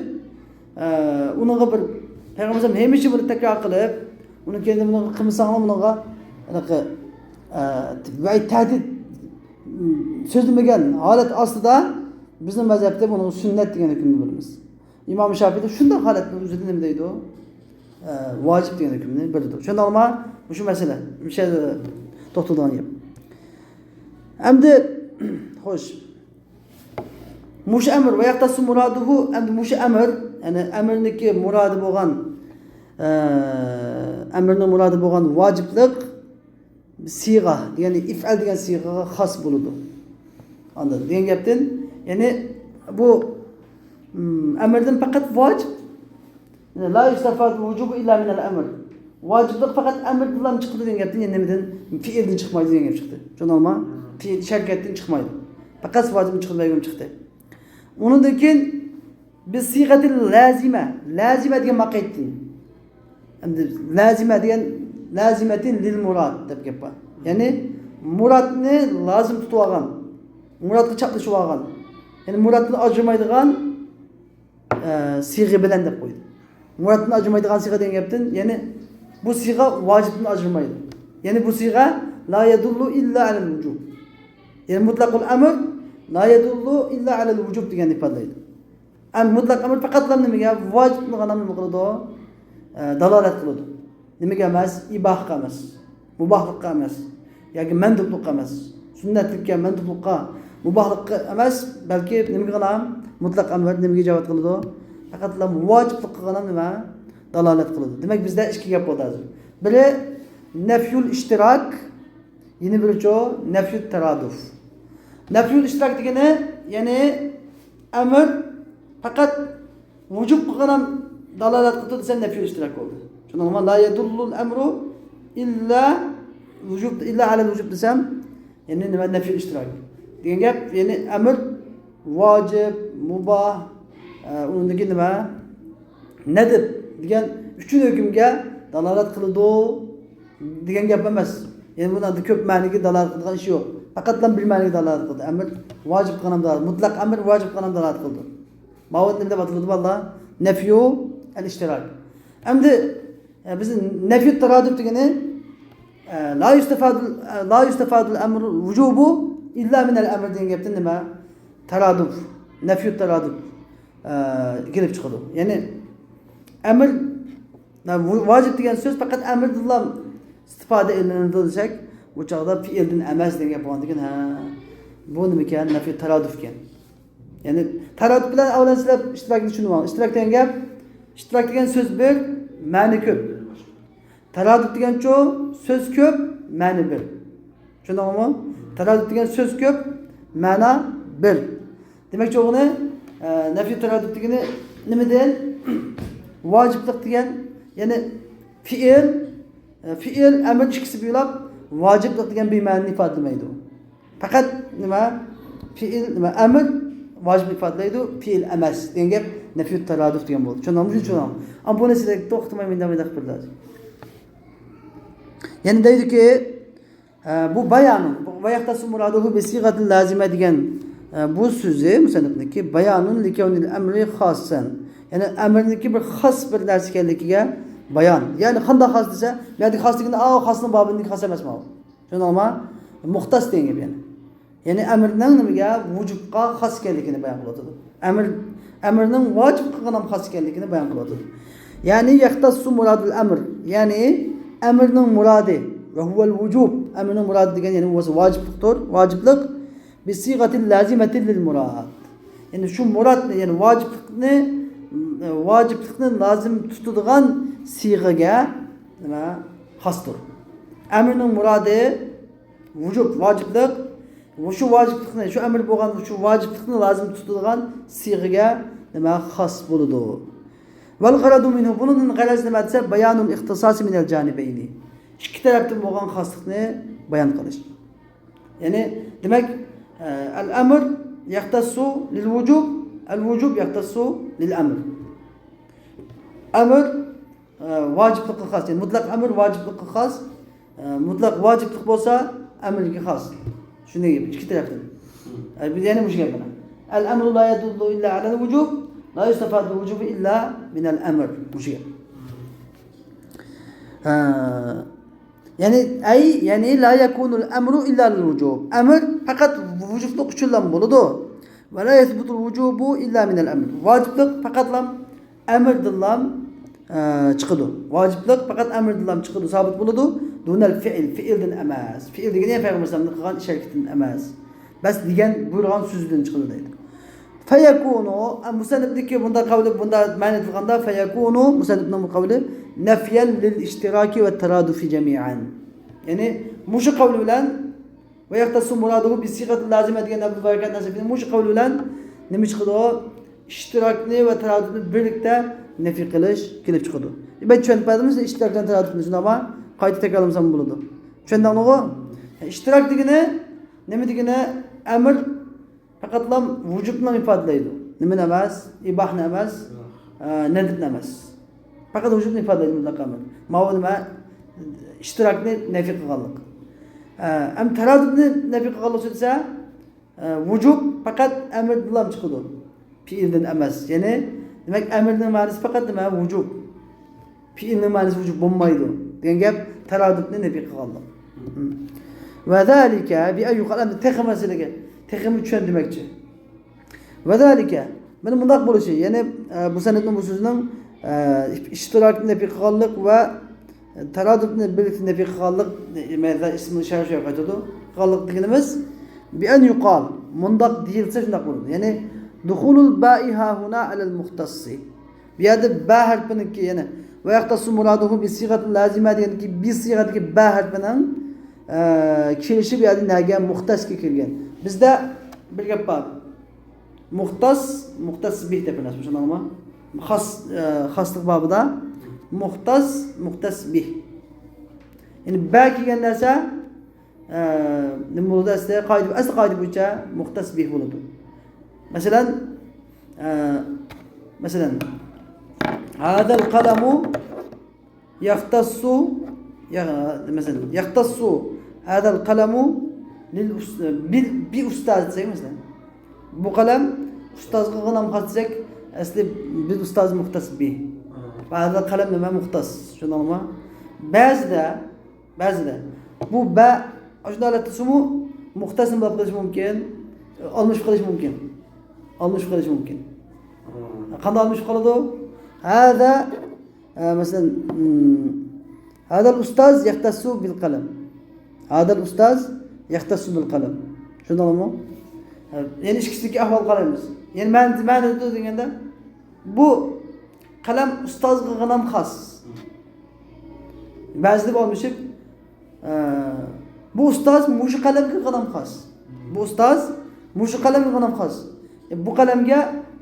ئە، ئۇنىڭغا بىر پەيغەمبەر ئەلەيھىسسالام ھەمىشە بۇنى تەكرار قىلىپ، ئۇنىڭ كەينىدە بۇنى قىلمىساڭلار، بۇنىڭغا ھېلىقى، ئە، ۋەئىد، تەھدىت، م، سۆزلىمىگەن ھالەت ئاستىدا بىزنىڭ مەزھەپتە بۇنىڭغا سۈننەت دېگەن ھۆكۈمنى بىلىمىز. ئىمام شافىئىي شۇنداق ھالەتنىڭ ئۆزىدە نېمە دەيدۇ؟ ئە، ۋاجىپ دېگەن ھۆكۈمنى بىلىدۇ. شۇنداقمۇ؟ مۇشۇ مەسىلە، مۇشۇ يەردە توختىلىدىغان گەپ. ئەمدى، خوش. مۇشۇ ئەمر، ۋە يەختەسسۇ مۇرادۇھۇ، ئەمدى مۇشۇ ئەمر، يەنى ئەمرنىڭكى مۇرادى بولغان، ئە، ئەمرنىڭ مۇرادى بولغان ۋاجىپلىق سىيغە، يەنى ئىفئەل دېگەن سىيغىغا خاس بولىدۇ. ئاندىن دېگەن گەپتىن، يەنى بۇ، م، ئەمردىن پەقەت ۋاجىپ، يەنى لا يۇستەفادۇ ۋۇجۇبۇ ئىللا مىنەل ئەمر. ۋاجىپلىق پەقەت ئەمردىنلا چىقىدۇ دېگەن گەپتىن، يەنى نېمىدىن؟ پېئىلدىن چىقمايدۇ دېگەن گەپ چىقتى. شۇنداقمۇ؟ پېئىل، ئىش ھەرىكەتتىن چىقمايدۇ. پەقەت ۋاجىپتىن چىقىدۇ دېگەن گەپ چىقتى. ئۇنىڭدىن كېيىن بىز سىيغەتىل لازىمە، لازىمە دېگەن ماقەيتتىن. ئەمدى لازىمە دېگەن، لازىمەتىن لىل مۇراد دەپ گەپ بار. يەنى مۇرادنى لازىم تۇتۇۋالغان، مۇرادقا چاپلىشىۋالغان، يەنى مۇرادتىن ئاجرىمايدىغان، ئە، سىيغە بىلەن دەپ قويدى. مۇرادتىن ئاجرىمايدىغان سىيغە دېگەن گەپتىن، يەنى بۇ سىيغە ۋاجىپتىن ئاجرىمايدۇ. يەنى بۇ سىيغە لا يەدۇللۇ ئىللا ئەلەل ۋۇجۇب. يەنى مۇتلەقۇل ئەمر لا يەدۇللۇ ئىللا ئەلەل ۋۇجۇب دېگەننى ئىپادىلەيدۇ. ئەم، مۇتلەق ئەمر پەقەتلا نېمىگە؟ ۋاجىپلىقىغا نېمە قىلىدۇ؟ ئە، دالالەت قىلىدۇ. نېمىگە ئەمەس؟ ئىباھىگە ئەمەس. مۇباھلىققا ئەمەس. ياكى مەندۇبلۇققا ئەمەس. سۈننەتلىككە، مەندۇبلۇققا، مۇباھلىققا ئەمەس، بەلكى نېمىگە غىنا؟ مۇتلەق ئەمر نېمىگە ئىجابەت قىلىدۇ؟ پەقەتلا ۋاجىپلىققا غىنا نېمە؟ دالالەت قىلىدۇ. دېمەك، بىزدە ئىككى گەپ بولدى ھازىر. بىرى نەفيۇل ئىشتىراك، يەنە بىرىچۇ نەفيۇت تارادۇف. نەفيۇل ئىشتىراك دېگىنى، يەنى ئەمر پەقەت ۋۇجۇب قىلغان ھەم دالالەت قىلىدۇ دېسەم، نەفيۇل ئىشتىراك بولدى. شۇنىڭغا لا يەدۇللۇل ئەمرۇ ئىللا ۋۇجۇب، ئىللا ئەلەل ۋۇجۇب دېسەم، يەنى نېمە؟ نەفيۇل ئىشتىراك دېگەن گەپ، يەنى ئەمر ۋاجىپ، مۇباھ، ئە، ئۇنىڭدىكى نېمە؟ نەدىب دېگەن ئۈچىنچى ھۆكۈمگە دالالەت قىلىدۇ دېگەن گەپ ئەمەس. يەنى بۇنىڭدا كۆپ مەنىگە دالالەت قىلىدىغان ئىش يوق. پەقەتلا بىر مەنىگە دالالەت قىلىدۇ. ئەمر ۋاجىپ قىلغان ھەم دالالەت، مۇتلەق ئەمر ۋاجىپ قىلغان ھەم دالالەت قىلىدۇ. ماۋۇ نېمە دەپ ئاتىلىدۇ بالىلار؟ نەفيۇ ئەل ئىشتىراك. ئەمدى، ئە، بىز نەفيۇت تارادۇف دېگىنى، ئە، لا يۇستەفادۇل، ئە، لا يۇستەفادۇل ئەمرۇ ۋۇجۇبۇ ئىللا مىنەل ئەمر دېگەن گەپتىن نېمە؟ تارادۇف، نەفيۇت تارادۇف، ئە، كېلىپ چىقىدۇ. يەنى ئەمر، ۋۇ-، ۋاجىپ دېگەن سۆز پەقەت ئەمردىنلا ئىستىپادە ئېلىنىدۇ دېسەك، بۇ چاغدا پېئىلدىن ئەمەس دېگەن گەپ بولغاندىكىن، ھە، بۇ نېمىكەن؟ نەفيۇت تارادۇفكەن. يەنى تارادۇف بىلەن ئەۋلەن سىلەر ئىشتىراكنى چۈشىنىۋالىڭ. ئىشتىراك دېگەن گەپ، ئىشتىراك دېگەن سۆز بىر، مەنە كۆپ. تارادۇف دېگەنچۇ سۆز كۆپ، مەنە بىر. چۈشەندىڭىزمۇ؟ تارادۇف دېگەن سۆز كۆپ، مەنە بىر. دېمەكچى بولغىنى، ئە، نەفيۇ تارادۇف دېگىنى نېمىدىن؟ ۋاجىپلىق دېگەن، يەنى پېئىل، ئە، پېئىل، ئەمر ئىككىسى بىلەن ۋاجىپلىق دېگەن بىر مەنىنى ئىپادىلىمەيدۇ. پەقەت نېمە؟ پېئىل، نېمە؟ ئەمر ۋاجىپنى ئىپادىلەيدۇ، پېئىل ئەمەس دېگەن گەپ نەفيۇت تارادۇف دېگەن بولدى. چۈشەندىڭىزمۇ؟ شۇنى چۈشىنىڭ. ئەمما بۇنى سىلەرگە توختىماي مۇنداق، مۇنداق قىلىپ بېرىلىدۇ. يەنە دەيدۇكى، ئە، بۇ بايانۇن، ۋە يەختەسسۇ مۇرادۇھۇ بىسىغەتىل لازىمە دېگەن، ئە، بۇ سۆزى مۇسەننىپنىڭكى بايانۇن لىكەۋنىل ئەمرى خاسسەن. يەنى ئەمرنىڭكى بىر خاس بىر نەرسە ئىكەنلىكىگە بايان. يەنى قانداق خاس دېسە، بۇ يەردىكى خاس دېگىنى، ئاۋۇ خاسنىڭ بابىدىكى خاس ئەمەسمۇ ئۇ؟ شۇنداقمۇ؟ مۇختەس دېگەن گەپ يەنى. يەنى ئەمرنىڭ نېمىگە، ۋۇجۇبقا خاس ئىكەنلىكىنى بايان قىلىۋاتىدۇ. ئەمر، ئەمرنىڭ ۋاجىپلىقىغا خاس ئىكەنلىكىنى بايان قىلىۋاتىدۇ. يەنى يەختەسسۇ مۇرادۇل ئەمر، يەنى ئەمرنىڭ مۇرادى، ۋە ھۇۋەل ۋۇجۇب، ئەمرنىڭ مۇرادى دېگەن يەنى بولسا ۋاجىپلىقتۇر، ۋاجىپلىق، بىسىغەتىل لازىمەتىل لىل مۇراد. يەنى شۇ مۇرادنى، يەنى ۋاجىپلىقنى، ۋاجىپلىقنى لازىم تۇتىدىغان سىيغىگە نېمە؟ خاستۇر. ئەمرنىڭ مۇرادى ۋۇجۇب، ۋاجىپلىق. شۇ ۋاجىپلىقنى، شۇ ئەمر بولغان شۇ ۋاجىپلىقنى لازىم تۇتىدىغان سىيغىگە نېمە؟ خاس بولىدۇ. ۋەل غەرەزۇ مىنھۇ، بۇنىڭدىن غەرەز نېمە دېسە، بايانۇل ئىختىساسى مىنەل جانىبەينى. ئىككى تەرەپتىن بولغان خاسلىقنى بايان قىلىش. يەنى دېمەك، ئە، ئەل ئەمر يەختەسسۇ لىل ۋۇجۇب، ئەل ۋۇجۇب يەختەسسۇ لىل ئەمر. ئەمر ئە، ۋاجىپلىققا خاس، يەنى مۇتلەق ئەمر ۋاجىپلىققا خاس، ئە، مۇتلەق ۋاجىپلىق بولسا ئەمرگە خاس. شۇنداق گەپ، ئىككى تەرەپتىن. ئە، بىز يەنە مۇشۇ گەپ بىلەن. ئەل ئەمرۇ لا يەدۇللۇ ئىللا ئەلەل ۋۇجۇب، لا يۇستەفادۇل ۋۇجۇبۇ ئىللا مىنەل ئەمر. مۇشۇ گەپ. ئە، يەنى، ئەي، يەنى لا يەكۇنۇل ئەمرۇ ئىللا لىل ۋۇجۇب. ئەمر پەقەت ۋۇجۇبلۇق ئۈچۈنلا بولىدۇ. ۋە لا يەسبۇتۇل ۋۇجۇبۇ ئىللا مىنەل ئەمر. ۋاجىپلىق پەقەتلا ئەمردىنلا، ئە، چىقىدۇ. ۋاجىپلىق پەقەت ئەمردىنلا چىقىدۇ، سابىت بولىدۇ. دۇنەل فىئىل، فىئىلدىن ئەمەس. فىئىل دېگىنى پەيغەمبەر ئەلەيھىسسالامنىڭ قىلغان ئىش ھەرىكىتىدىن ئەمەس. بەس دېگەن بۇيرۇغان سۆزىدىن چىقىدۇ دەيدۇ. فەيەكۇنۇ، ئە، مۇسەننىپنىڭكى بۇنداق قەۋلى، بۇنداق مەنى قىلغاندا، فەيەكۇنۇ، مۇسەننىپنىڭ بۇ قەۋلى، نەفيەن لىل ئىشتىراكى ۋە تارادۇفى جەمىئەن. يەنى مۇشۇ قەۋلى بىلەن ۋە يەختەسسۇ مۇرادۇھۇ بىسىغەتىل لازىمە دېگەن ئەبۇل بەرىكات نەسىفىنىڭ مۇشۇ قەۋلى بىلەن نېمە چىقىدۇ؟ ئىشتىراكنى ۋە تارادۇپنى بىرلىكتە نەپىي قىلىش كېلىپ چىقىدۇ. مەن چۈشەنتىپ بەردىممۇ سىزگە ئىشتىراك بىلەن تارادۇپنى؟ شۇنداقمۇ؟ قايتا تەكرارلىمىسام بولىدۇ. چۈشەندىڭلىغۇ؟ ئىشتىراك دېگىنى نېمە دېگىنى؟ ئەمر پەقەتلا ۋۇجۇبنى ئىپادىلەيدۇ. نېمىنى ئەمەس؟ ئىباھنى ئەمەس، ئە، نەدىپنى ئەمەس. پەقەت ۋۇجۇبنى ئىپادىلەيدۇ مۇتلەق ئەمر. ماۋۇ نېمە؟ ئىشتىراكنى نەپىي قىلغانلىق. ئە، ئەم تارادۇپنى نەپىي قىلغانلىق دېسە، ئە، ۋۇجۇب پەقەت ئەمردىنلا چىقىدۇ. پېئىلدىن ئەمەس. يەنى، دېمەك، ئەمرنىڭ مەنىسى پەقەت نېمە؟ ۋۇجۇب. پېئىلنىڭ مەنىسى ۋۇجۇب بولمايدۇ دېگەن گەپ تارادۇپنى نەپىي قىلغانلىق. ۋە زالىكە بىئەن يۇقال، ئەمدى تېخىمۇ مەسىلىگە، تېخىمۇ چۈشەندۈرمەكچى. ۋە زالىكە، مانا مۇنداق بولۇشى، يەنى، ئە، مۇسەننىپنىڭ بۇ سۆزىنىڭ، ئە، ئىشتىراكنى نەپىي قىلغانلىق ۋە تارادۇپنى بىرلىكتە نەپىي قىلغانلىق، مەيدە ئىسمىنىڭ شەرھى شۇ يەرگە قايتىدۇ. قىلغانلىق دېگىنىمىز، بىئەن يۇقال، مۇنداق دېيىلسە شۇنداق بولىدۇ. يەنى، دۇخۇلۇل بائى ھاھۇنا ئەلەل مۇختەسسى. بۇ يەردە بە ھەرپىنىڭكى، يەنى، ۋە يەختەسسۇ مۇرادۇھۇ بىسىغەتىل لازىمە دېگەندىكى بى سىغەدىكى بە ھەرپىنىڭ، ئە، كېلىشى بۇ يەردە نەگە؟ مۇختەسكە كىرگەن. بىزدە بىر گەپ بار. مۇختەس، مۇختەس بىھ دەپ بىر نەرسە، شۇنداقمۇ؟ خاس، ئە، خاسلىق بابىدا مۇختەس، مۇختەس بىھ. يەنى بە كىرگەن نەرسە، ئە، نېمە بولىدۇ ئەسلى؟ قائىدە، ئەسلى قائىدە بويىچە مۇختەس بىھ بولىدۇ. مەسىلەن، ئە، مەسىلەن، ھازەل قەلەمۇ يەختەسسۇ، يا، مەسىلەن، يەختەسسۇ ھازەل قەلەمۇ لىل ئۇس-، بىل، بى ئۇستاز دېسەك، مەسىلەن، بۇ قەلەم ئۇستازغىغىنا خاس دېسەك، ئەسلى بىل ئۇستاز مۇختەس بىھ. ھازەل قەلەم نېمە؟ مۇختەس. شۇنداقمۇ؟ بەزىدە، بەزىدە بۇ بە ئاشۇنداق ھالەتتە تۇرسىمۇ مۇختەسنى بولۇپ قېلىشى مۇمكىن، ئالمىشىپ قېلىشى مۇمكىن. ئالمىشىپ قېلىشى مۇمكىن. قانداق ئالمىشىپ قالىدۇ؟ ھازا، ئە، مەسىلەن، ھازال ئۇستاز يەختەسسۇ بىل قەلەم. ھازال ئۇستاز يەختەسسۇ بىل قەلەم. شۇنداقمۇ؟ ئە، يەنە ئىككىسىدىكى ئەھۋال قارايمىز. يەنە مەن، مەن دېگەندە، بۇ قەلەم ئۇستازغىغىنام خاس. بەزىدە ئالمىشىپ، ئە، بۇ ئۇستاز مۇشۇ قەلەمگىغىنام خاس. بۇ ئۇستاز مۇشۇ قەلەمگىغىنام خاس. ئە، بۇ قەلەمگە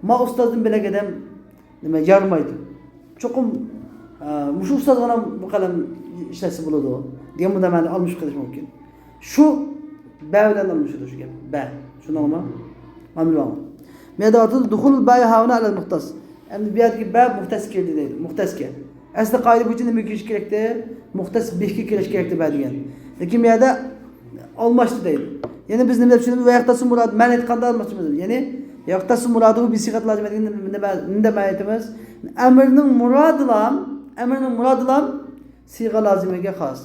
ما ئۇستازدىن بۆلەك ئادەم نېمە، يارىمايدۇ. چوقۇم، ئە، مۇشۇ ئۇستازغىنام بۇ قەلەم ئىشلەتسە بولىدۇ دېگەن مۇنداق مەنىدە ئالمىشىپ قېلىشى مۇمكىن. شۇ بە بىلەن ئالمىشىدۇ شۇ گەپ. بە. شۇنداقمۇ؟ مانا بىلىۋالىڭ. مەداتۇل دۇخۇل بە ھاۋنا ئەلەل مۇختەس. ئەمدى بۇ يەردىكى بە مۇختەس كىردى دەيدۇ. مۇختەسكە. ئەسلى قائىدە بويىچە نېمىگە كىرىش كېرەكتى؟ مۇختەس بىھكە كىرىش كېرەكتى بەدىگەن. لېكىن بۇ يەردە ئالماشتى دەيدۇ. يەنە بىز نېمە دەپ چۈشىنىمىز؟ ۋەيەختەسسۇ مۇراد، مەن ئېيتقاندا ئالماشتۇرىمىز. يەنى ۋەيەختەسسۇ مۇرادۇ بىسىغەت لازىمە دېگەندە نېمە، نېمە، نېمە دەپ مەن ئېيتىمىز؟ ئەمرنىڭ مۇرادىلام، ئەمرنىڭ مۇرادىلام سىغە لازىمىگە خاس.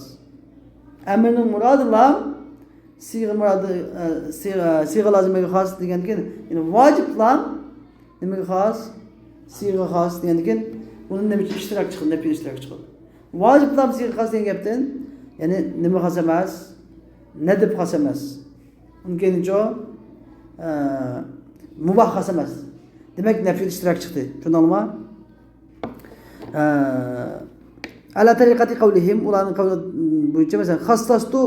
ئەمرنىڭ مۇرادىلام سىغە مۇرادى، ئە، سىغە، سىغە لازىمىگە خاس دېگەندىكىن، يەنى ۋاجىپلام نېمىگە خاس؟ سىغە خاس دېگەندىكىن، ئۇنى نېمە ئۈچۈن ئىشتىراك چىقىدۇ، نەپىي ئىشتىراك چىقىدۇ. ۋاجىپلام سىغە خاس دېگەن گەپتىن، يەنى نېمە خاس ئەمەس؟ نەدىپ خاس ئەمەس. ئۇنىڭ كەينىچۇ، ئە، مۇباھ خاس ئەمەس. دېمەك، نەپىي ئىشتىراك چىقتى. چۈشەندىڭلارمۇ؟ ئە، ئەلا تەرىقەتى قەۋلىھىم، ئۇلارنىڭ قەۋلى بويىچە، مەسىلەن، خەسسەستۇ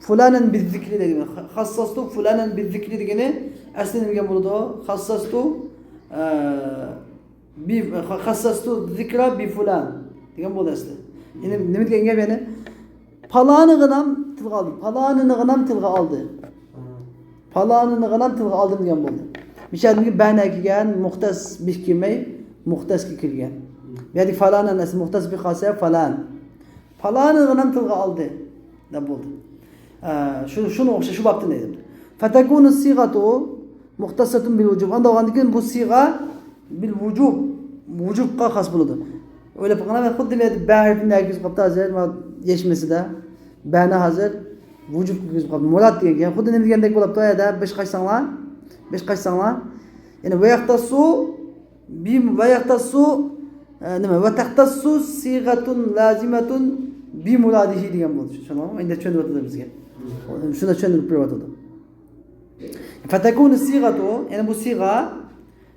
فۇلانەن بىززىكرى دېگەن. خەسسەستۇ فۇلانەن بىززىكرى دېگىنى ئەسلى نېمە دېگەن بولىدۇ؟ خەسسەستۇ، ئە، بى-، خەسسەستۇ زىكرا بى فۇلان دېگەن بولدى ئەسلى. يەنى نېمە دېگەن گەپ يەنى؟ پالانىغىنام تىلغا ئالدى. پالانىنىغىنام تىلغا ئالدى. پالانىنىغىنام تىلغا ئالدىم دېگەن بولدى. مىشەدىكى بەنە كىرگەن، مۇختەس بىھ كىرمەي، مۇختەسكە كىرگەن. بۇ يەردىكى فالانەن ئەسلى مۇختەس بىھ خاسە فالان. پالانىغىنام تىلغا ئالدى دەپ بولدى. ئە، شۇ، شۇنىڭغا ئوخشاش شۇ بابتىن دەيدۇ. فەتەكۇنۇ سىغەتۇ مۇختەسسەتۇن بىل ۋۇجۇب. ئانداق بولغاندىن كېيىن بۇ سىغە بىل ۋۇجۇب، ۋۇجۇبقا خاس بولىدۇ. ئويلاپ باققىنا، مەن خۇددى مەن بە ھەرپىنى كىرگۈزۈپ قاپتۇ ھازىر، مانا يەشمىسىدە. بەنى ھازىر ۋۇجۇبقا كىرگۈزۈپ قاپتۇ. مۇراد دېگەن گەپ. خۇددى نېمە دېگەندەك بولۇپتۇ، ئەدە بەش قاچساڭلار، بەش قاچساڭلار. يەنى ۋەيەختەسسۇ بى-، ۋەيەختەسسۇ، ئە، نېمە؟ ۋەتەختەسسۇ سىغەتۇن لازىمەتۇن بىمۇرادىھى دېگەن بولدى. چۈشەندىڭىزمۇ؟ ئەمدى چۈشەندۈرۈۋاتىدۇ بىزگە. شۇنى چۈشەندۈرۈپ بېرىۋاتىدۇ. فەتەكۇنۇ سىغەتۇ، يەنى بۇ سىغە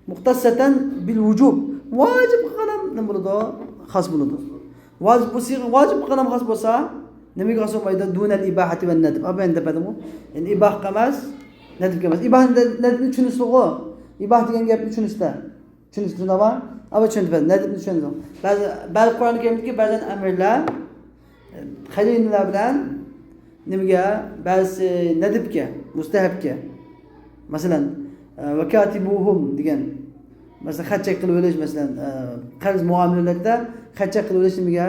مۇختەسسەتەن بىل ۋۇجۇب. ۋاجىپ قىلغان نېمە بولىدۇ؟ خاس بولىدۇ. ۋاجىپ، بۇ سىغە ۋاجىپ قىلغان خاس بولسا، نېمىگە خاس بولمايدۇ؟ دۇنەل ئىباھەتى ۋە نەدب. ئاپا ئەمدى دەپ بەردىمغۇ. يەنى ئىباھ ئەمەس، نەدب ئەمەس. ئىباھ، نەدبنى چۈشىنىسىزغۇ؟ ئىباھ دېگەن گەپنى چۈشىنىسىلەر. چۈشىنىسىز، چۈشىنىڭلارمۇ؟ ئاۋۇ چۈشىنىپ بەردى، نەدىبنى چۈشەندىڭ. بەزى، بەزى قۇرئان كەرىمدىكى بەزەن ئەمىرلەر، خەلىللەر بىلەن نېمىگە؟ بەزىسى نەدىبكە، مۇستەھەبكە. مەسىلەن، ئە، ۋەكاتىبۇھۇم دېگەن. مەسىلەن، خەت چەك قىلىۋېلىش، مەسىلەن، ئە، قەرز مۇئامىلىلىرىدە خەت چەك قىلىۋېلىش نېمىگە؟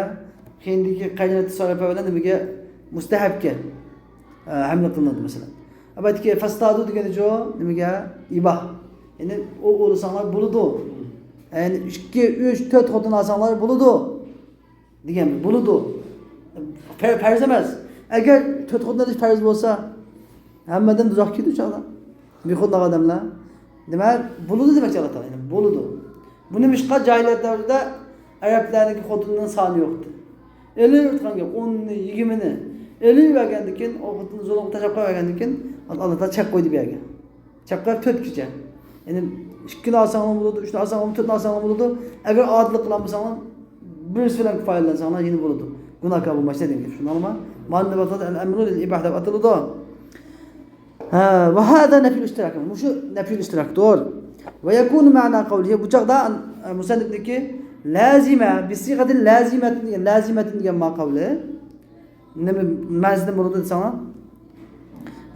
كېيىندىكى قەرز تەسەررۇپى بىلەن نېمىگە؟ مۇستەھەبكە. ئە، ھەملە قىلىنىدۇ، مەسىلەن. ئەلۋەتتىكى، فەستادۇ دېگىنىچۇ نېمىگە؟ ئىباھ. يەنى ئوۋ ئوۋلىساڭلار بولىدۇ. يەنى ئىككى، ئۈچ، تۆت خوتۇن ئالساڭلار بولىدۇ دېگەن، بولىدۇ. پەر-، پەرز ئەمەس. ئەگەر تۆت خوتۇن ئېلىش پەرز بولسا، ھەممىدىن دوزاخقا كىرىدۇ چاغدا. بىخۇدلۇق ئادەملەر. دېمەك، بولىدۇ دېمەكچى ئاللا تائالا. يەنى بولىدۇ. بۇ نېمىشقا؟ جاھىلىيەت دەۋرىدە ئەرەبلەرنىڭكى خوتۇنىنىڭ سانى يوقتى. ئېلىۋېتىدىغان گەپ، ئوننى، يىگىرمىنى ئېلىۋەرگەندىن كېيىن، ئۇ خوتۇننى زۇلۇمغا تاشلاپ قويۇۋەرگەندىن كېيىن، ئاللا تائالا چەك قويدى بۇ يەرگە. چەك قويۇپ تۆت كېچە. يەنى ئىككىنى ئالساڭلار بولىدۇ، ئۈچنى ئالساڭلار بولىدۇ، تۆتنى ئالساڭلار بولىدۇ. ئەگەر ئادىللىق قىلالمىساڭلار، بىرسى بىلەن كىپايەلەنسەڭلار يەنە بولىدۇ. گۇناھكار بولمايسىلەر دېگەن گەپ. شۇنداقمۇ؟ مانا نېمە ئاتىلىدۇ؟ ئەل ئەمرۇ لىل ئىباھ دەپ ئاتىلىدۇ. ھە، ۋە ھازا نەفيۇل ئىشتىراك. مۇشۇ نەفيۇل ئىشتىراكتۇر. ۋە يەكۇنۇ مەنا قەۋلىھى. بۇ چاغدا، ئە، مۇسەننىپنىكى لازىمە، بىسىغەتىن لازىمەتىن دېگەن، لازىمەتىن دېگەن ما قەۋلى. نېمە مەنىسىدە بولىدۇ دېسەڭلار؟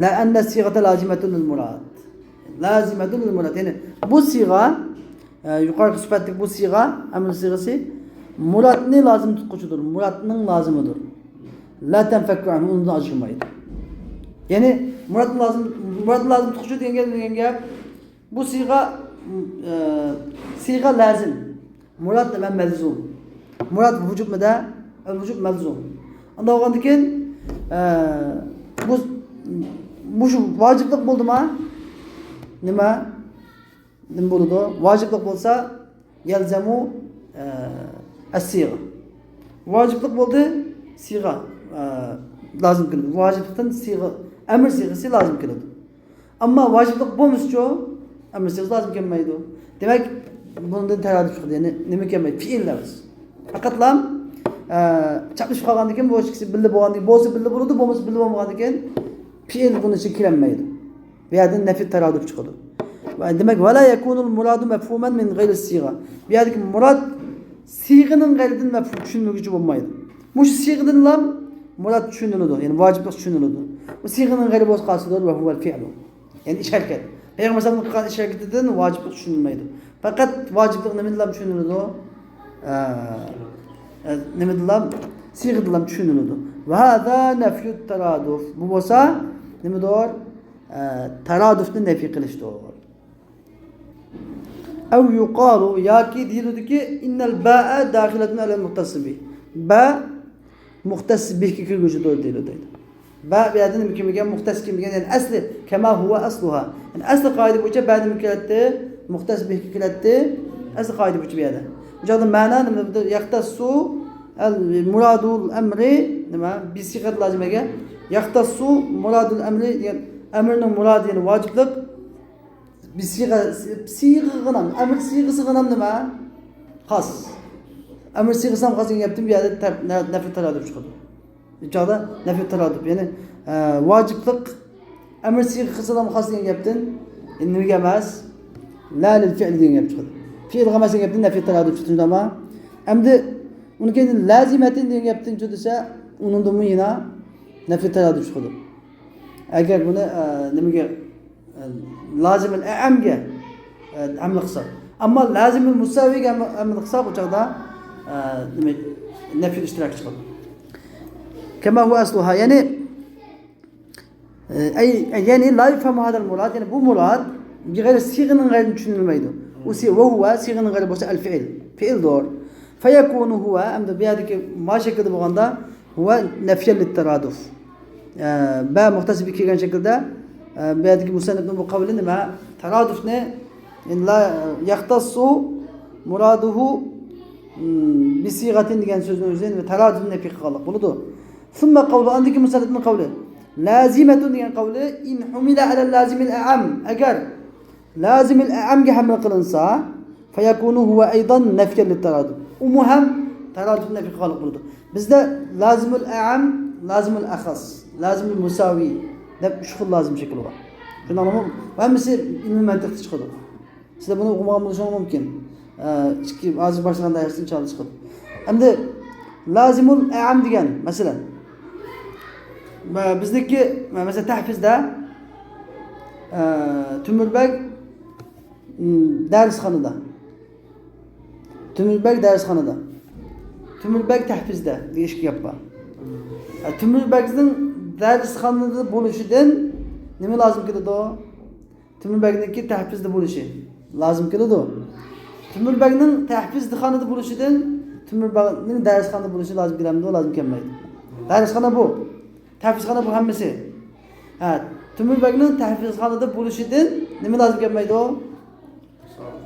لە ئەننە سىغەتە لازىمەتۇن لىل مۇراد. لازىمەتۇن لىل مۇراد. يەنى بۇ سىغە، ئە، يۇقىرىقى سۈپەتلىك بۇ سىغە، ئەمىر سىغىسى مۇرادنى لازىم تۇتقۇچىدۇر. مۇرادنىڭ لازىمىدۇر. لا تەنفەككۇ ئەنھۇ، ئۇنىڭدىن ئاجرىمايدۇ. يەنى مۇرادنى لازىم، مۇرادنى لازىم تۇتقۇچى دېگەن گەپ، دېگەن گەپ، بۇ سىغە، ئە، سىغە لازىم. مۇراد بىلەن مەلزۇم. مۇراد ۋۇجۇبمىدە؟ ئەل ۋۇجۇب مەلزۇم. ئانداق بولغاندىكىن، ئە، بۇ، مۇشۇ ۋاجىپلىق بولدىما؟ نېمە؟ نېمە بولىدۇ؟ ۋاجىپلىق بولسا، يەلزەمۇ، ئە، ئەسسىغە. ۋاجىپلىق بولدى، سىغە، ئە، لازىم كېلىدۇ. ۋاجىپلىقتىن سىغە، ئەمىر سىغىسى لازىم كېلىدۇ. ئەمما ۋاجىپلىق بولمىسىچۇ؟ ئەمىر سىغىسى لازىم كەلمەيدۇ. دېمەك، بۇنىڭدىن تەرەدۇت چىقىدۇ. يەنى نېمە كەلمەيدۇ؟ پېئىل لەۋز. پەقەتلا، ئە، چاپلىشىپ قالغاندىن كېيىن، بۇ ئىككىسى بىللە بولغاندىن كېيىن، بولسا بىللە بولىدۇ، بولمىسا بىللە بولمىغاندىن كېيىن، پېئىل بۇنىڭ ئىچىگە كىرەلمەيدۇ. بۇ يەردىن نەفي تەرەدۇت چىقىدۇ. ۋە دېمەك، ۋە لا يەكۇنۇل مۇرادۇ مەفھۇمەن مىن غەيرى سىغە. بۇ يەردىكى مۇراد سىغىنىڭ غەيرىدىن مەفھۇم، چۈشىنمىگۈچى بولمايدۇ. مۇشۇ سىغىدىنلا مۇراد چۈشىنىلىدۇ، يەنى ۋاجىپلىق چۈشىنىلىدۇ. بۇ سىغىنىڭ غەيرى بولسا قايسىدۇر؟ ۋە ھۇۋەل فىئلۇ. يەنى ئىش ھەرىكەت. پەيغەمبەر ئەلەيھىسسالامنىڭ قىلغان ئىش ھەرىكىتىدىن ۋاجىپلىق چۈشىنىلمەيدۇ. پەقەت ۋاجىپلىق نېمىدىنلا چۈشىنىلىدۇ؟ ئە، نېمىدىلا؟ سىيغىدىلا چۈشىنىلىدۇ. ۋە ھازا نەفيۇت تارادۇف. بۇ بولسا نېمىدۇر؟ ئە، تارادۇفنى نەپىي قىلىشتۇر. ئەۋ يۇقالۇ، ياكى دېيىلىدۇكى، ئىننەل باءە داخىلەتۇن ئەلەل مۇختەسسى بىھ. با مۇختەسسى بىھكە كىرگۈچىدۇر دېيىلىدۇ. با بۇ يەردە نېمە كىرمىگەن؟ مۇختەس كىرمىگەن، يەنى ئەسلى، كەما ھۇۋە ئەسلۇھا. يەنى ئەسلى قائىدە بويىچە با نېمە كىرەتتى؟ مۇختەس بىھكە كىرەتتى. ئەسلى قائىدە بويىچە بۇ يەردە. بۇ چاغدا مەنا نېمە؟ يەختەسسۇ ئەل مۇرادۇل ئەمرى، نېمە؟ بىسىغەت لازىمەگە. يەختەسسۇ مۇرادۇل ئەمرى دېگەن ئەمرنىڭ مۇرادى، يەنى ۋاجىپلىق. بىسىغە، سىغىغىنام، ئەمر سىغىسىغىنام نېمە؟ خاس. ئەمر سىغىسىغىنام خاس دېگەن گەپتىن بۇ يەردە تەپ-، نە-، نەفي تارادۇف چىقىدۇ. بۇ چاغدا نەفي تارادۇف، يەنى، ئە، ۋاجىپلىق ئەمر سىغىسىغىنام خاس دېگەن گەپتىن، ئە، نېمىگە ئەمەس؟ لا لىل فىئل دېگەن گەپ چىقىدۇ. فىئىلغا ئەمەس دېگەن گەپتىن نەفي تارادۇف چىقىدۇ، تۇشۇندۇڭلارمۇ؟ ئەمدى ئۇنىڭ كەينىدىن لازىمەتىن دېگەن گەپتىن چۈ دېسە، ئۇنىڭدىنمۇ يەنە نەفي تارادۇف چىقىدۇ. ئەگەر بۇنى، ئە، نېمىگە، ئە، لازىمىل ئەمگە، ئە، ھەملە قىلساق. ئەمما لازىمىل مۇساۋىگە ھەملە، ھەملە قىلساق، ئۇ چاغدا، ئە، نېمە، نەفيۇل ئىشتىراك چىقىدۇ. كەما ھۇۋە ئەسلۇھا. يەنى، ئە، ئەي، يەنى لا يۇفھەمۇ ھازەل مۇراد، يەنى بۇ مۇراد بىغەيرى سىغىنىڭ غەيرىدىن چۈشىنىلمەيدۇ. ئۇ سى-، ۋە ھۇۋە سىغىنىڭ غەيرى بولسا ئەل فىئىل. فىئىلدۇر. فەيەكۇنۇ ھۇۋە، ئەمدى بۇ يەردىكى ما شەكىلدە بولغاندا، ھۇۋە نەفيەن لىتتارادۇف. ئە، بە مۇختەسسى بىھكە كىرگەن شەكىلدە، ئە، بۇ يەردىكى مۇسەننىپنىڭ بۇ قەۋلى نېمە؟ تارادۇفنى، يەنى لا يەختەسسۇ مۇرادۇھۇ، م، بىسىغەتىن دېگەن سۆزنىڭ ئۆزى نېمە؟ تارادۇفنى نەپىي قىلغانلىق بولىدۇ. ثم قوله، ئاندىن كېيىن مۇسەننىپنىڭ قەۋلى. لازىمەتۇن دېگەن قەۋلى، ئىن ھۇمىلە ئەلە لازىمىل ئەئەم. ئەگەر لازىمىل ئەئەمگە ھەملە قىلىنسا، فەيەكۇنۇ ھۇۋە ئەيضەن نەفيەن لىتتارادۇف. ئۇمۇ ھەم تارادۇفنى نەپىي قىلغانلىق بولىدۇ. بىزدە لازىمۇل ئەئەم، لازىمۇل ئەخەس، لازىمۇل مۇساۋى دەپ ئۈچ خىل لازىم شەكلى بار. شۇنداقمۇ؟ ھەممىسى ئىلمىي مەنتىقتا چىقىدۇ. سىلەر بۇنى ئوقۇمىغان بولۇشىڭىز مۇمكىن. ئە، ئىككى، ھازىر باشلىغان دەرستىن چاغدا چىقىدۇ. ئەمدى لازىمۇل ئەئەم دېگەن، مەسىلەن، بە-، بىزنىڭكى، مەسىلەن، تەھپىزدە، ئە، تۆمۈر بەگ، م، دەرسخانىدا. تۆمۈر بەگ دەرسخانىدا. تۆمۈر بەگ تەھپىزدە دېگەن ئىككى گەپ بار. ئە، تۆمۈر بەگنىڭ دەرسخانىدا بولۇشىدىن نېمە لازىم كېلىدۇ؟ تۆمۈر بەگنىڭكى تەھپىزدە بولۇشى لازىم كېلىدۇ. تۆمۈر بەگنىڭ تەھپىزخانىدا بولۇشىدىن تۆمۈر بەگنىڭ دەرسخانىدا بولۇشى لازىم كېلەمدۇ؟ لازىم كەلمەيدۇ. دەرسخانا بۇ. تەھپىزخانا بۇ ھەممىسى. ھە، تۆمۈر بەگنىڭ تەھپىزخانىدا بولۇشىدىن نېمە لازىم كەلمەيدۇ؟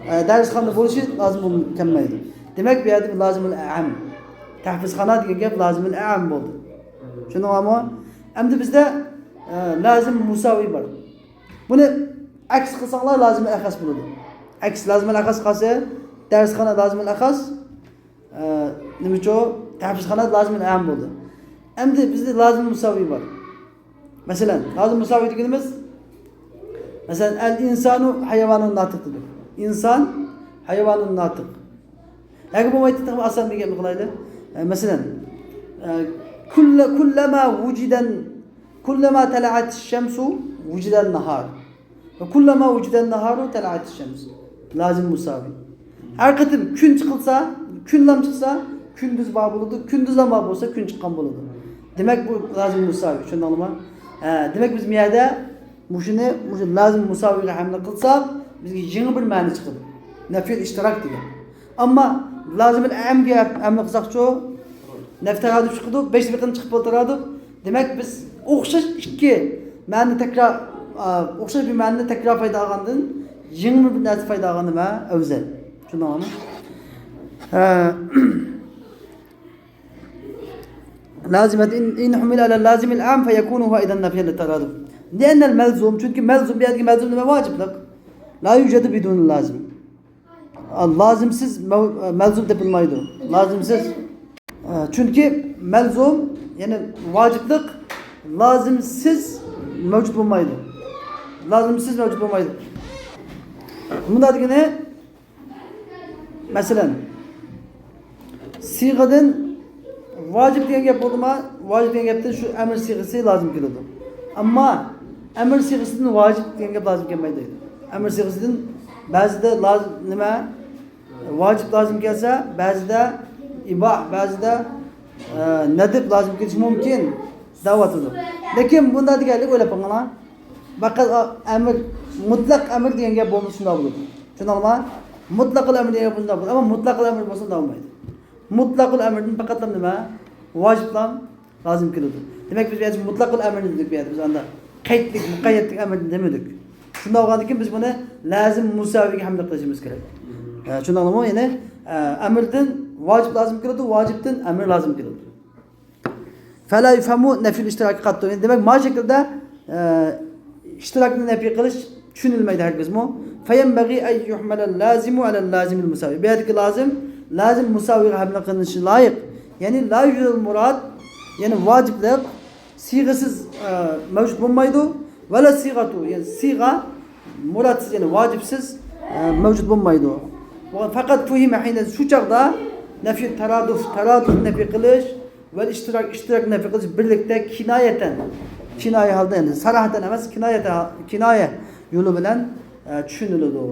ئە، دەرسخانىدا بولۇشى لازىم بول-، كەلمەيدۇ. دېمەك، بۇ يەردە لازىمۇل ئەئەم. تەھپىزخانا دېگەن گەپ لازىمۇل ئەئەم بولدى. چۈشەندىڭلارمۇ؟ ئەمدى بىزدە، ئە، لازىم مۇساۋى بار. بۇنى ئەكس قىلساڭلار لازىمۇل ئەخەس بولىدۇ. ئەكس لازىمۇل ئەخەس قالسا، دەرسخانا لازىمۇل ئەخەس، ئە، نېمىچۇ؟ تەھپىزخانا لازىمۇل ئەئەم بولدى. ئەمدى بىزدە لازىم مۇساۋى بار. مەسىلەن، لازىم مۇساۋى دېگىنىمىز، مەسىلەن، ئەل ئىنسانۇ ھايۋانۇن ناتىق دېدۇق. ئىنسان ھايۋانۇن ناتىق. نەگە بولمايدۇ؟ تېخىمۇ ئاسان بىر گەپنى قىلايلى. ئە، مەسىلەن، ئە، كۇللە-، كۇللەما ۋۇجىدەن، كۇللەما تەلەئەت شەمسۇ ۋۇجىدەن ناھار. ۋە كۇللەما ۋۇجىدەن ناھارۇ تەلەئەت شەمس. لازىم مۇساۋى. ھەر قېتىم كۈن چىقىلسا، كۈنلەم چىقسا، كۈندۈز بار بولىدۇ، كۈندۈزلەم بار بولسا، كۈن چىققان بولىدۇ. دېمەك، بۇ لازىم مۇساۋى، چۈشەندىڭلارمۇ؟ ھە، دېمەك، بىز بۇ يەردە مۇشۇنى، مۇشۇ لازىم مۇساۋىگە ھەملە قىلساق، بىزگە يېڭى بىر مەنە چىقىدۇ. نەفيۇل ئىشتىراك دېگەن. ئەمما لازىمۇل ئەئەمگە ھەملە قىلساقچۇ، نەفي تارادۇف چىقىدۇ، بەش بىر قېتىم چىقىپ بولدى تارادۇف. دېمەك، بىز ئوخشاش ئىككى مەنىنى تەكرار، ئا، ئوخشاش بىر مەنىنى تەكرار پايدا ئالغاندىن، يېڭى بىر نەرسە پايدا ئالغان نېمە ئەۋزەل. چۈشەندىڭلارمۇ؟ ھە. لازىمەت ئىن، ئىن ھۇمىلە ئەلە لازىمىل ئام فەيەكۇنۇ ھۇۋە ئەيدەن نەفيەن لىتارادۇف. لىئەننەل مەلزۇم، چۈنكى مەلزۇم، بۇ يەردىكى مەلزۇم نېمە؟ ۋاجىپلىق. لا يۇجەدۇ بىدۇنىل لازىم. لازىمسىز مەۋ-، مەلزۇم تېپىلمايدۇ. لازىمسىز. چۈنكى مەلزۇم، يەنى ۋاجىپلىق لازىمسىز مەۋجۇت بولمايدۇ. لازىمسىز مەۋجۇت بولمايدۇ. مۇنداق دېگىنى، مەسىلەن، سىغىدىن ۋاجىپ دېگەن گەپ بولدىما؟ ۋاجىپ دېگەن گەپتىن شۇ ئەمىر سىغىسى لازىم كېلىدۇ. ئەمما ئەمىر سىغىسىدىن ۋاجىپ دېگەن گەپ لازىم كەلمەيدۇ دەيدۇ. ئەمىر سىغىسىدىن بەزىدە لاز-، نېمە؟ ۋاجىپ لازىم كەلسە، بەزىدە ئىباھ، بەزىدە، ئە، نەدىپ لازىم كېلىشى مۇمكىن دەۋاتىدۇ. لېكىن بۇنداق دېگەنلىك ئويلاپ بېقىڭلار. پەقەت ئەمىر، مۇتلەق ئەمىر دېگەن گەپ بولمىسا شۇنداق بولىدۇ. چۈشەندىڭلارمۇ؟ مۇتلەقۇل ئەمىر دېگەن گەپ شۇنداق بولىدۇ. ئەمما مۇتلەقۇل ئەمىر بولسا شۇنداق بولمايدۇ. مۇتلەقۇل ئەمىردىن پەقەتلا نېمە؟ ۋاجىپلا لازىم كېلىدۇ. دېمەك، بىز بۇ يەردە مۇتلەقۇل ئەمىرنى دېدۇق بۇ يەردە. بىز ئاندا قەيتلىك، مۇقەييەتلىك ئەمىرنى دېمىدۇق. شۇنداق بولغاندىكىن بىز بۇنى لازىم مۇساۋىگە ھەملە قىلىشىمىز كېرەك. ئە، چۈشەندىڭلارمۇ؟ يەنى، ئە، ئەمىردىن ۋاجىپ لازىم كېلىدۇ، ۋاجىپتىن ئەمىر لازىم كېلىدۇ. فلا يفهم نفي الاشتراك قط. يەنى دېمەك، مانا شەكىلدە، ئە، ئىشتىراكنى نەپىي قىلىش چۈشىنىلمەيدۇ ھەرگىزمۇ. فينبغي أن يحمل اللازم على اللازم المساوي. بۇ يەردىكى لازىم، لازىم مۇساۋىغا ھەملە قىلىنىشى لايىق. يەنى لا يوجد المراد، يەنى ۋاجىپلىق سىغىسىز، ئە، مەۋجۇت بولمايدۇ. ولا صيغة، يەنى سىغا مۇرادسىز، يەنى ۋاجىپسىز، ئە، مەۋجۇت بولمايدۇ. فقط فهم حين، شۇ چاغدا نفي الترادف، تارادۇفنى نەپىي قىلىش، ۋەل ئىشتىراك، ئىشتىراكنى نەپىي قىلىش بىرلىكتە كىنايەتەن، كىنايە ھالدا، يەنى ساراھەتەن ئەمەس، كىنايەتەن، كىنايە يولى بىلەن، ئە، چۈشىنىلىدۇ.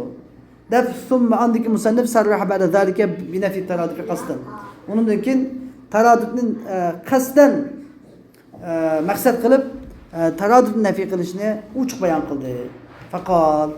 دەپ، ثم، ئاندىن كېيىن مۇسەننىپ سەررەھە بەئدە زالىكە بىنەفي تارادۇفى قەستەن. ئۇنىڭدىن كېيىن تارادۇفنى، ئە، قەستەن، ئە، مەقسەت قىلىپ، ئە، تارادۇفنى نەپىي قىلىشنى ئوچۇق بايان قىلدى. فقال،